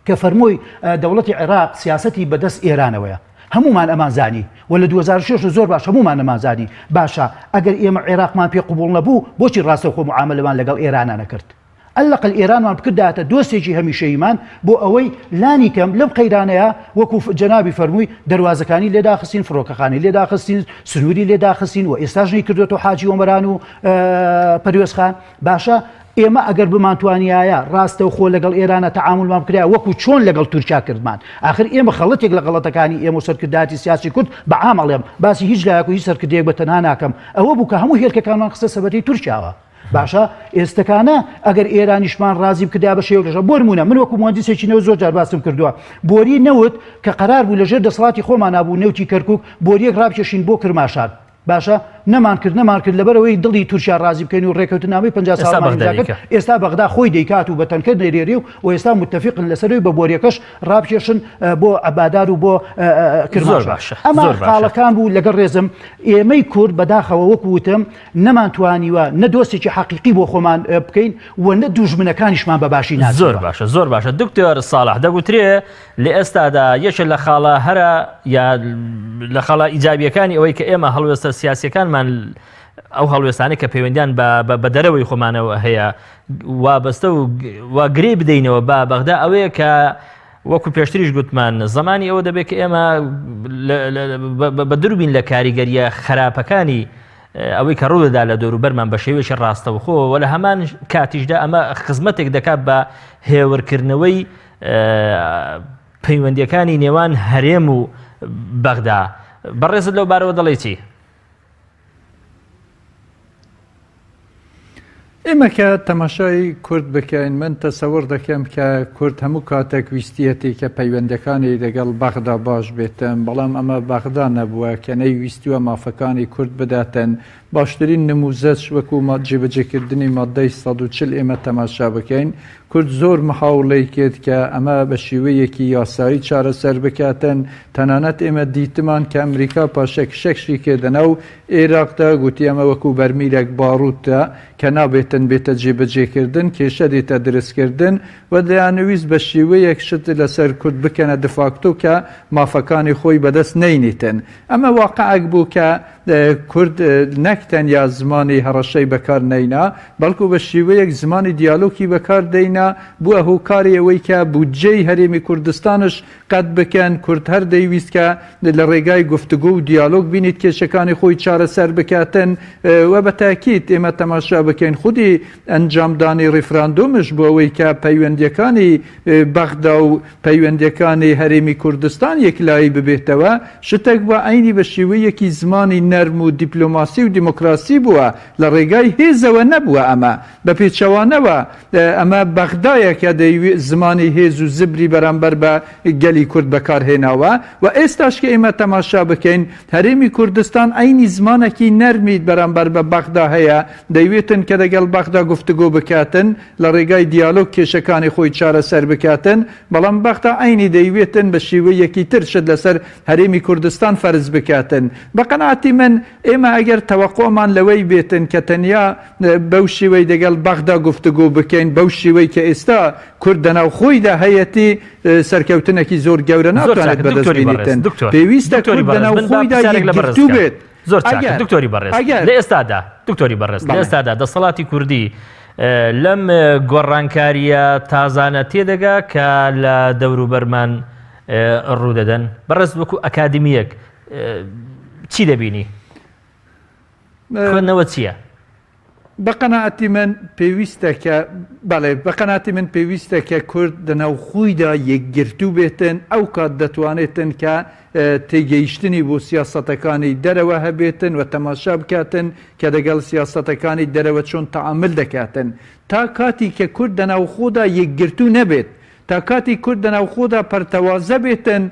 کە فەرمووی دەوڵەتی عێراق سیاسەتی بەدەست ئێرانەوەیە هەمومان ئەمان زانی و لە 2006 زۆر باش هەمومان ئەمان زانی باشە ئەگەر ئێمە عێراقمان پێ قبوڵ نەبوو بۆچی ڕاستەوخۆ معاملەمان لەگەڵ ئێرانە نەکرد عەلەقەل ئێرانمان بکردایەتە دۆستێکی هەمیشەییمان بۆ ئەوەی لانی کەم لەم قەیرانەیا وەکو جەنابی فەرمووی دەروازەکانی لێ داخستین، فڕۆکەخانەی لێ داخستین، سنووری لێ داخستین و ئێستاش نەیکردۆتەوە حاجی ئۆمەران و پەروێزخان. باشە ئێمە ئەگەر بمانتوانیایە ڕاستەوخۆ لەگەڵ ئێرانە تەعامولمان بکرایە وەکو چۆن لەگەڵ تورکیا کردمان. ئاخر ئێمە خەڵەتێک لە غەڵەتەکانی ئێمە و سەرکردایەتی سیاسی کورد بە عام ئەڵێم باسی هیچ لایەک و هیچ سەرکردەیەک بە تەنها ناکەم ئەوە بوو کە هەموو هێلکەکانمان خستە سەبەتەی تورکیاوە. باشە ئێستەکانە ئەگەر ئێرانیشمان ڕازی بکردایە بە شێوەیەک لەژە بۆ نموونە من وەکو موهەندیسێکی نەوت زۆر جار باسم کردووە بۆری نەوت کە قەرار بوو لەژێر دەسەڵاتی خۆمانا بوو نەوتی کەرکوک بۆریەک ڕابکێشین بۆ کرماشان باشە نەمان کرد نەمان کرد لەبەرەوەی دڵی تورکیا ڕازی بکەین و ڕێکەوتنامەی 50 ئێستا ساڵمان بەغدا ئیمزا کرد دەیکا. ئێستا بەغدا خۆی دەیکات و بە تەنکەر دەیرێری و و ئێستا متفقن لەسەرەوەی بە بۆریەکەش ڕابکێشن بۆ عەبادار و بۆ زۆر کرماشان باشە ئەمە زۆر باشە. خاڵەکان بوو لەگەڵ ڕێزم ئێمەی کورد بەداخەوە وەکو وتم نەمانتوانیوە نە دۆستێکی حەقیقی بۆ خۆمان بکەین و نە دوژمنەکانیشمان بە باشی زۆر ناسیوە. باشە زۆر باشە دکتۆر ساڵح دەگوترێ لە ئێستادا یەکێ لە خاڵە هەرە یا لە خاڵە ئیجابیەکانی ئەوەی کە ئێمە هەڵوێستە سیاسیەکانمان ئەو هەڵوێستانەی کە پەیوەندیان بە دەرەوەی خۆمانەوە هەیە وابەستە و وا گرێ بدەینەوە بە بەغدا ئەوەیە کە وەکو پێشتریش گوتمان زمانی ئەوە دەبێت کە ئێمە بە دوربین لە کاریگەریە خراپەکانی ئەوەی کە ڕوودەدا لە دەوروبەرمان بە شێوەیەکی ڕاستەوخۆ و لە هەمان کاتیشدا ئەمە خزمەتێک دەکات بە هێورکردنەوەی پەیوەندیەکانی نێوان هەرێم و بەغدا بەڕێزت لەو بارەوە دەڵێ چی؟ ئێمە کە تەماشای کورد بکەین من تەسەور دەکەم کە کورد هەموو کاتێک ویستیەتی کە پەیوەندەکانی لەگەڵ بەغدا باش بێتن بەڵام ئەمە بەغدا نەبووە کە نەیویستووە مافەکانی کورد بداتن باشترین نموزەش وەکو جێبەجێکردنی مادەی 140 ئێمە تەماشا بکەین کورد زۆر محاوڵەی کرد کە ئەمە بە شێوەیەکی یاسایی چارەسەر بکاتن تەنانەت ئێمە دیتمان کە ئەمریکا پاشەکشەکشی کردە ناو ئێراقدا گوتی ئەمە وەکو بەرمیلێک باروتە کە نابێتن بێتە جێبەجێکردن، کێشە دێتە درستکردن و دەیانویست بە شێوەیەک شت لەسەر کورد بکەنە دفاکتۆ کە مافەکانی خۆی بەدەست نەینیتن. ئەمە واقعێک بوو کە کورد نەک تەنیا زمانی هەڕەشەی بەکار نەینا، بەڵکو بە شێوەیەک زمانی دیالۆکی بەکار دەینا، بووە هۆکاری ئەوەی کە بودجەی هەرێمی کوردستانش قەت بکەن، کورد هەر دەیویست کە لە ڕێگای گفتگۆ و دیالۆگ بینیت کێشەکانی خۆی چارەسەر بکاتن و بە تاکید ئێمە تەماشا بکەین خودی ئەنجامدانی ڕیفراندۆمش بۆ ئەوەی کە پەیوەندیەکانی بەغدا و پەیوەندیەکانی هەرێمی کوردستان یەکلایی ببێتەوە شتێک بووە عەینی بە شێوەیەکی زمانی نەرم و دیپلۆماسی و دیموکراسی بووە لە ڕێگای هێزەوە نەبووە ئەمە بە پێچەوانەوە ئەمە بەغدایە کە دەیویست زمانی هێز و زبری بەرامبەر بە گەلی کورد بەکار هێناوە و ئێستاش کە ئێمە تەماشا بکەین هەرێمی کوردستان عەینی زمانەکی نەرمی بەرامبەر بە بەغدا هەیە دەیوێتن کە دەگەڵ بەغدا گفتگۆ بکاتن لە ڕێگای دیالۆگ کێشەکانی خۆی چارەسەر بکاتن بەڵام بەغدا عەینی دەیوێتن بە شێوەیەکی تر شت لەسەر هەرێمی کوردستان فەرز بکاتن بە قەناعەتی من ئێمە ئەگەر تەوەقوعمان لەوەی بێتن کە تەنیا بەو شێوەی دەگەڵ بەغدا گفتوگۆ بکەین، بەو شێوەی کە ئێستا کورد دەناو خۆیدا هەیەتی، سەرکەوتنێکی زۆر گەورە زۆر ناتوانێت چاکە بەدەست دکتۆری بەڕێز بینیتن. دکتۆر پێویستە دکتۆری کورد بەڕێز دەناو من با خۆیدا پرسیارێک لە بەڕێز یەکگرتوو بکەم بێت. زۆر چاکە ئەگەر دکتۆری بەڕێز ئەگەر لە ئێستادا دکتۆری بەڕێز لە بەڵێ. ئێستادا دەسەڵاتی کوردی. لەم گۆڕانکارییە تازانە تێدەگا کە لە دەوروبەرمان ڕوودەدەن؟ بەڕێز وەکو ئەکادمییەک چی دەبینی؟ خوێندنەوە چییە؟ بە قەناعەتی من پێویستە کە بەڵێ بە قەناعەتی من پێویستە کە کورد دەناو خۆیدا یەکگرتوو بێتن ئەو کات دەتوانێتن کە تێگەیشتنی بۆ سیاسەتەکانی دەرەوە هەبێتن و تەماشا بکاتن کە دەگەڵ سیاسەتەکانی دەرەوە چۆن تەعامل دەکاتن. تا کاتی کە کورد دەناوخۆدا یەکگرتوو نەبێت، تا کاتی کورد دەناوخۆدا پەرتەوازە بێتن،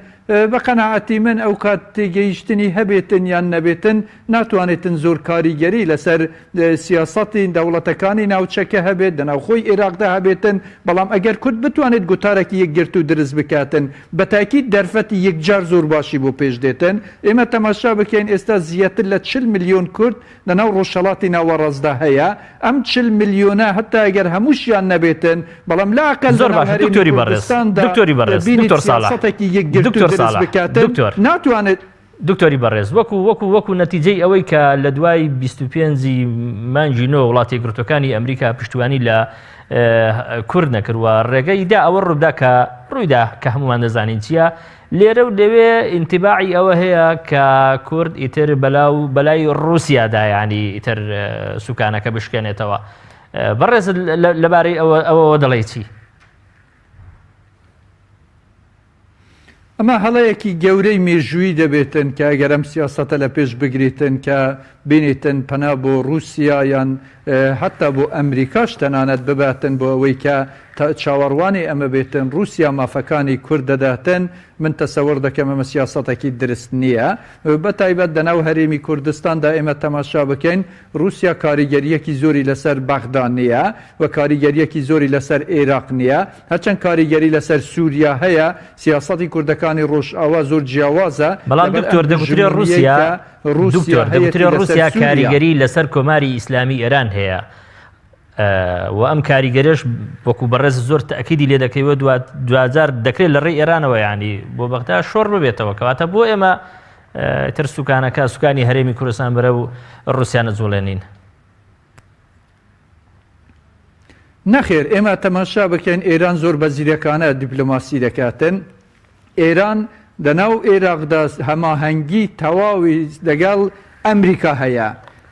بە قەناعەتی من ئەو کات تێگەیشتنی هەبێتن یان نەبێتن ناتوانێتن زۆر کاریگەری لەسەر سیاسەتی دەوڵەتەکانی ناوچەکە هەبێت، دەناوخۆی ئێراقدا هەبێتن، بەڵام ئەگەر کورد بتوانێت گوتارێکی یەکگرتوو درست بکاتن، بە تاکید دەرفەتی یەکجار زۆر باشی بۆ پێش دێتن. ئێمە تەماشا بکەین ئێستا زیاتر لە 40 ملیۆن کورد لەناو ڕۆژهەڵاتی ناوەڕاستدا هەیە، ئەم 40 ملیۆنە هەتا ئەگەر هەمووشیان نەبێتن، بەڵام لاقەل زۆر لەناو باشە هەرێمی دکتۆری بەڕێز، کوردستاندا دکتۆری بەڕێز، دەبینیت دکتۆر ساڵح، سیاسەتێکی یەکگرتوو دکتۆر درست ساڵح، بکاتن، دکتۆر. ناتوانێت. دکتۆری بەڕێز وەکو وەکو وەکو نەتیجەی ئەوەی کە لە دوای 25 ی مانگی نۆ وڵاتی یەکگرتووەکانی ئەمریکا پشتیوانی لە کورد نەکرد و ڕێگەی دا ئەوە ڕووبدا کە ڕوویدا کە هەمومان دەزانین چییە لێرە و لەوێ ئینتیباعی ئەوە هەیە کە کورد ئیتر بەلا و بەلای ڕووسیادا ینی ئیتر سوکانەکە بشکێنێتەوە بەڕێزت لەبارەی ئەوە ئەوەوە دەڵێی چی؟ ئەمە هەڵەیەکی گەورەی مێژوویی دەبێتن کە ئەگەر ئەم سیاسەتە لە پێش بگریتن کە بینیتن پەنا بۆ ڕووسیا یان هەتا بۆ ئەمریکاش تەنانەت بباتن بۆ ئەوەی کە چاوەڕوانی ئەمە بێتن ڕووسیا مافەکانی کورد دەداتن من تەسەوڕ دەکەم ئەمە سیاسەتێکی درست نییە بە تایبەت دەناو هەرێمی کوردستاندا ئێمە تەماشا بکەین ڕووسیا کاریگەرییەکی زۆری لەسەر بەغدا نییە و کاریگەرییەکی زۆری لەسەر ئێراق نییە، هەرچەند کاریگەری لەسەر سووریا هەیە، سیاسەتی کوردەکانی ڕۆژئاوا زۆر جیاوازە بەڵام لەبەر ئەم دکتۆر دەگوترێ هژموونییەی ڕووسیا کە ڕووسیا دکتۆر هەیەتی دەگوترێ لەسەر ڕووسیا سووریا. کاریگەری لەسەر کۆماری ئیسلامی ئێران هەیە و ئەم کاریگەرێش وەکو بەڕێز زۆر تەئکیدی لێ دەکەیەوە دواجار دەکرێت لە ڕێی ئێرانەوە یانی بۆ بەغدا شۆڕ ببێتەوە کەواتە بۆ ئێمە تر سوکانەکە سوکانی هەرێمی کوردستان بەرە و ڕوسیا نەجوڵێنین. نەخێر ئێمە تەماشا بکەین ئێران زۆر بە زیرەکانە دیپلۆماسی دەکاتن ئێران دەناو ئێراقدا هەماهەنگی تەواوی دەگەڵ ئەمریکا هەیە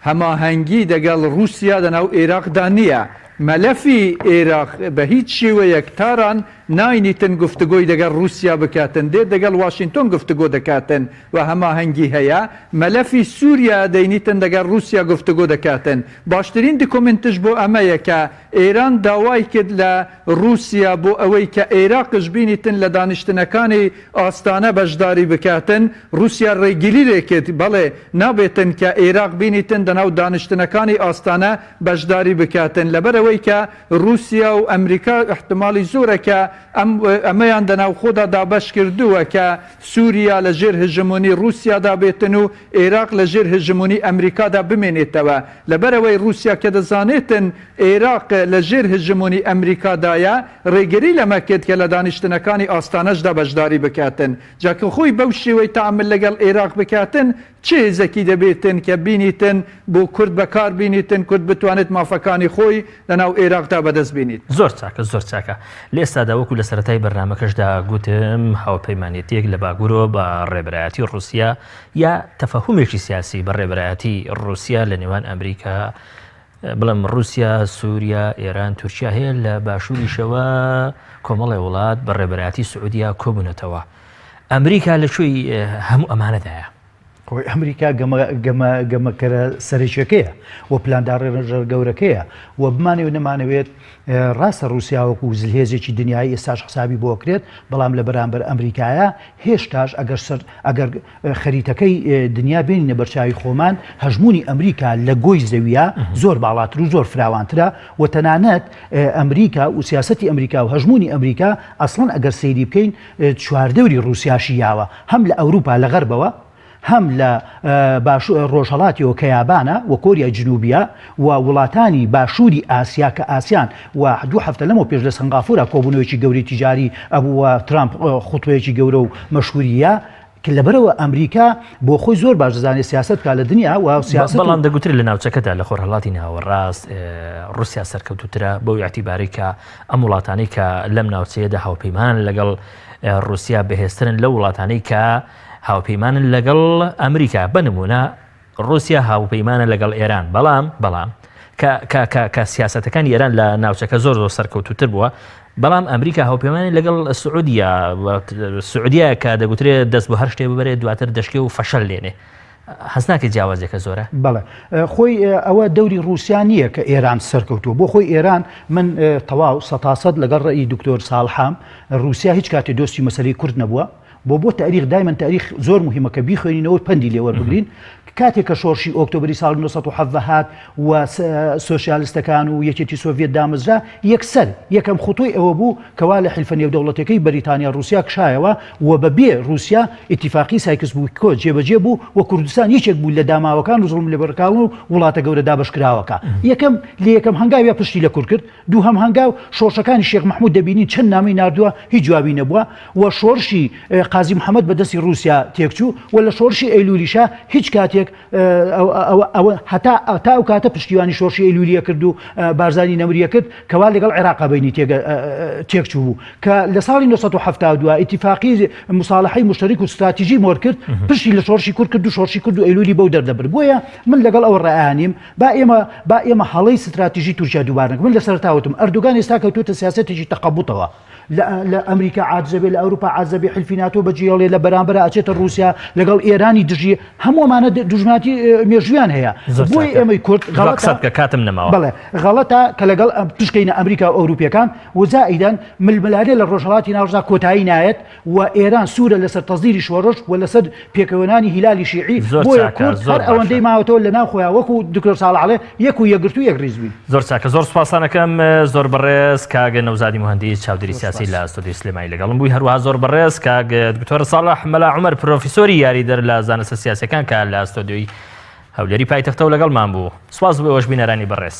هەماهەنگی دەگەڵ ڕووسیا دەناو ئێراقدا نییە مەلەفی ئێراق بە هیچ شێوەیەک تاران ناینیتن گفتگۆی دەگەڵ ڕووسیا بکاتن دێت دەگەڵ واشینتۆن گفتگۆ دەکاتن و هەماهەنگی هەیە مەلەفی سووریا دەینیتن دەگەڵ ڕووسیا گفتگۆ دەکاتن باشترین دکۆمێنتش بۆ ئەمەیە کە ئێران داوای کرد لە ڕووسیا بۆ ئەوەی کە ئێراقش بینیتن لە دانیشتنەکانی ئاستانە بەشداری بکاتن ڕووسیا ڕێگیری لێ کرد بەڵێ نابێتن کە ئێراق بینیتن دەناو دانیشتنەکانی ئاستانە بەشداری بکاتن لەبەرئەوەی کە ڕووسیا و ئەمریکا ئیحتماڵی زۆرە کە ئەم ئەمەیان دەناوخۆدا دابەش کردووە کە سووریا لە ژێر هژمۆنی ڕووسیادا بێتن و ئێراق لە ژێر هژمۆنی ئەمریکادا بمێنێتەوە لەبەرئەوەی ڕووسیا کە دەزانێتن ئێراق لە ژێر هژمۆنی ئەمریکادایە ڕێگری لەمە کرد کە لە دانیشتنەکانی ئاستانەشدا بەشداری بکاتن جا کە خۆی بەو شێوەی تەعامل لەگەڵ ئێراق بکاتن چ هێزەکی دەبێتن کە بینیتن بۆ کورد بەکار بینیتن کورد بتوانێت مافەکانی خۆی لەناو ئێراقدا بەدەست بینیت؟ زۆر چاکە زۆر چاکە. لە ئێستادا وەکو لە سەرەتای بەرنامەکەشدا گوتم هاوپەیمانێتیەک لە باگورەوە بە ڕێبەرایەتی ڕوسیا یا تەفەهومێکی سیاسی بە ڕێبەرایەتی ڕوسیا لە نێوان ئەمریکا بڵێم ڕوسیا، سوریا، ئێران، تورکیا هەیە لە باشووریشەوە کۆمەڵێ وڵات بە ڕێبەرایەتی سعودیا کۆبوونەتەوە. ئەمریکا لە کوێی هەموو ئەمانەدایە؟ خۆی ئەمریکا گەمەکەرە سەرەکیەکەیە و پلانداڕێژەر گەورەکەیە و بمانەوێت نەمانەوێت ڕاستە ڕوسیا وەکو زلهێزێکی دنیایی ئێستاش حسابی بۆ کرێت بەڵام لە بەرامبەر ئەمریکایە هێشتاش ئەگەر سەر ئەگەر خەریتەکەی دنیا بێنینە بەرچاوی خۆمان، هەژموونی ئەمریکا لە گۆی زەوییە زۆر باڵاتر و زۆر فراوانترە و تەنانەت ئەمریکا و سیاسەتی ئەمریکا و هەژموونی ئەمریکا ئەسڵەن ئەگەر سەیری بکەین چواردەوری ڕووسیاشی یاوە هەم لە ئەوروپا لە غەربەوە هەم لە ڕۆژهەڵاتیەوە کە یابانە و کۆریای جنوبیە و وڵاتانی باشووری ئاسیا کە ئاسیان و دوو هەفتە لەمەو پێش لە سەنغافورە کۆبوونەوەیەکی گەورەی تیجاری ئەبوو و ترامپ خوتبەیەکی گەورە و مەشهوری یا. کە لەبەرئەوە ئەمریکا بۆ خۆی زۆر باش دەزانێت سیاسەت بکات لە دنیا و سیاسەت بەڵام دەگوترێت لە ناوچەکەدا لە خۆرهەڵاتی ناوەڕاست ڕوسیا سەرکەوتووترە بەو ئیعتیبارەی کە ئەم وڵاتانەی کە لەم ناوچەیەدا هاوپەیمانن لەگەڵ ڕوسیا بەهێزترن لەو وڵاتانەی کە هاوپەیمانن لەگەڵ ئەمریکا بە نمونە ڕوسیا هاوپەیمانە لەگەڵ ئێران بەڵام بەڵام کە کە کە کە سیاسەتەکانی ئێران لە ناوچەکە زۆر زۆر سەرکەوتوتر بووە بەڵام ئەمریکا هاوپەیمانی لەگەڵ سعودیا سعودیا کە دەگوترێت دەست بۆ هەر شتێ ببرێت دواتر دەشکێ و فەشەل لێنێ هەست ناکەی جیاوازیەکە زۆرە؟ بەڵێ خۆی ئەوە دەوری ڕووسیا نییە کە ئێران سەرکەوتووە بۆ خۆی ئێران من تەواو سەتاسەد لەگەڵ ڕەئی دکتۆر ساڵحام ڕووسیا هیچ کاتێ دۆستی مەسەلەی کورد نەبووە بۆ بۆ تاریخ دایمەن تاریخ زۆر مهمە کە بیخوێنینەوە پەندی لێ وەربگرین کاتێک کە شۆڕشی ئۆکتۆبری ساڵی 1970 هات و سۆسیالستەکان و یەکێتی سۆڤیەت دامەزرا، یەکسەر یەکەم خوتۆی ئەوە بوو کەوا لە حیلفە نێودەوڵەتیەکەی بەریتانیا ڕووسیا کشایەوە و بە بێ ڕووسیا ئیتیفاقی سایکس پیکۆ جێبەجێ بوو و کوردستان یەکێک بوو لە داماوەکان و زوڵملێبڕکاون و وڵاتە گەورە دابەشکراوەکە. یەکەم لە یەکەم هەنگاویا پشتی لە کورد کرد. دووهەم هەنگاو شۆڕشەکانی شێخ مەحمود دەبینین چەند نامەی ناردووە هیچ جوابی نەبووە و شۆڕشی قازی محەمەد بە دەستی ڕووسیا تێکچوو و لە شۆڕشی ئەیلولیشا هیچ کاتێک ئەوە هەتا تا ئەو کاتە پشتیوانی شۆڕشی ئەیلولیە کرد و بارزانی نەمریە کرد کەوا لەگەڵ عێراقا بینی تێکچوو بوو کە لە ساڵی 1972 ئیتیفاقی مساڵحەی مشتەرک و ستراتیژی مۆر کرد پشتی لە شۆڕشی کورد کرد و شۆڕشی کورد و ئەیلولی بەو دەردەبرد بۆیە من لەگەڵ ئەو ڕایانیم با ئێمە با ئێمە هەڵەی ستراتیژی تورکیا دووبارە نەکەین من لە سەرەتا وتم ئەردۆگان ئێستا کەوتووەتە سیاسەتێکی تەقەبوتەوە لە لە ئەمریکا عاجزە بێ لە ئەوروپا عاجزە بێ حلفی ناتۆ بەجێڵێ لە بەرامبەر ئەچێتە ڕووسیا لەگەڵ ئێرانی دژی هەموو ئەمانە دوژمناتی مێژوویان هەیە زۆر بۆیە چاکە ئێمەی کورد دوا غەڵەتە قسە بکە کاتم نەماوە. بەڵێ غەڵەتە کە لەگەڵ پشکەینە ئەمریکا و ئەوروپیەکان و زائیدەن ململانێ لە ڕۆژهەڵاتی ناوەڕاستدا کۆتایی نایەت و ئێران سوورە لەسەر تەزیری شۆڕش و لەسەر پێکەوەنانی هیلالی شیعی، زۆر بۆیە چاکە کورد زۆر هەر ئەوەندەی باشە. ماوەتەوە لەناو خۆیان وەکو دکتۆر ساڵح ئەڵێ یەک و یەکگرتوو یەک ڕیز بین. زۆر چاکە زۆر سوپاستان ئەکەم زۆر بەڕێز کاک نەوزادی موهەندیس چاودێری زۆر سیاسی سوپاس. لە ستۆدیۆی سلێمانی لەگەڵم بووی هەروەها زۆر بەڕێز کاک دکتۆر ساڵح مەلا عومەر پرۆفیسۆری یاریدەر لە زانستە سیاسیەکان کە لە ستۆدیۆی هەولێری پایتەختەوە لەگەڵمان بوو سوپاس بۆ ئێوەش بینەرانی بەڕێز.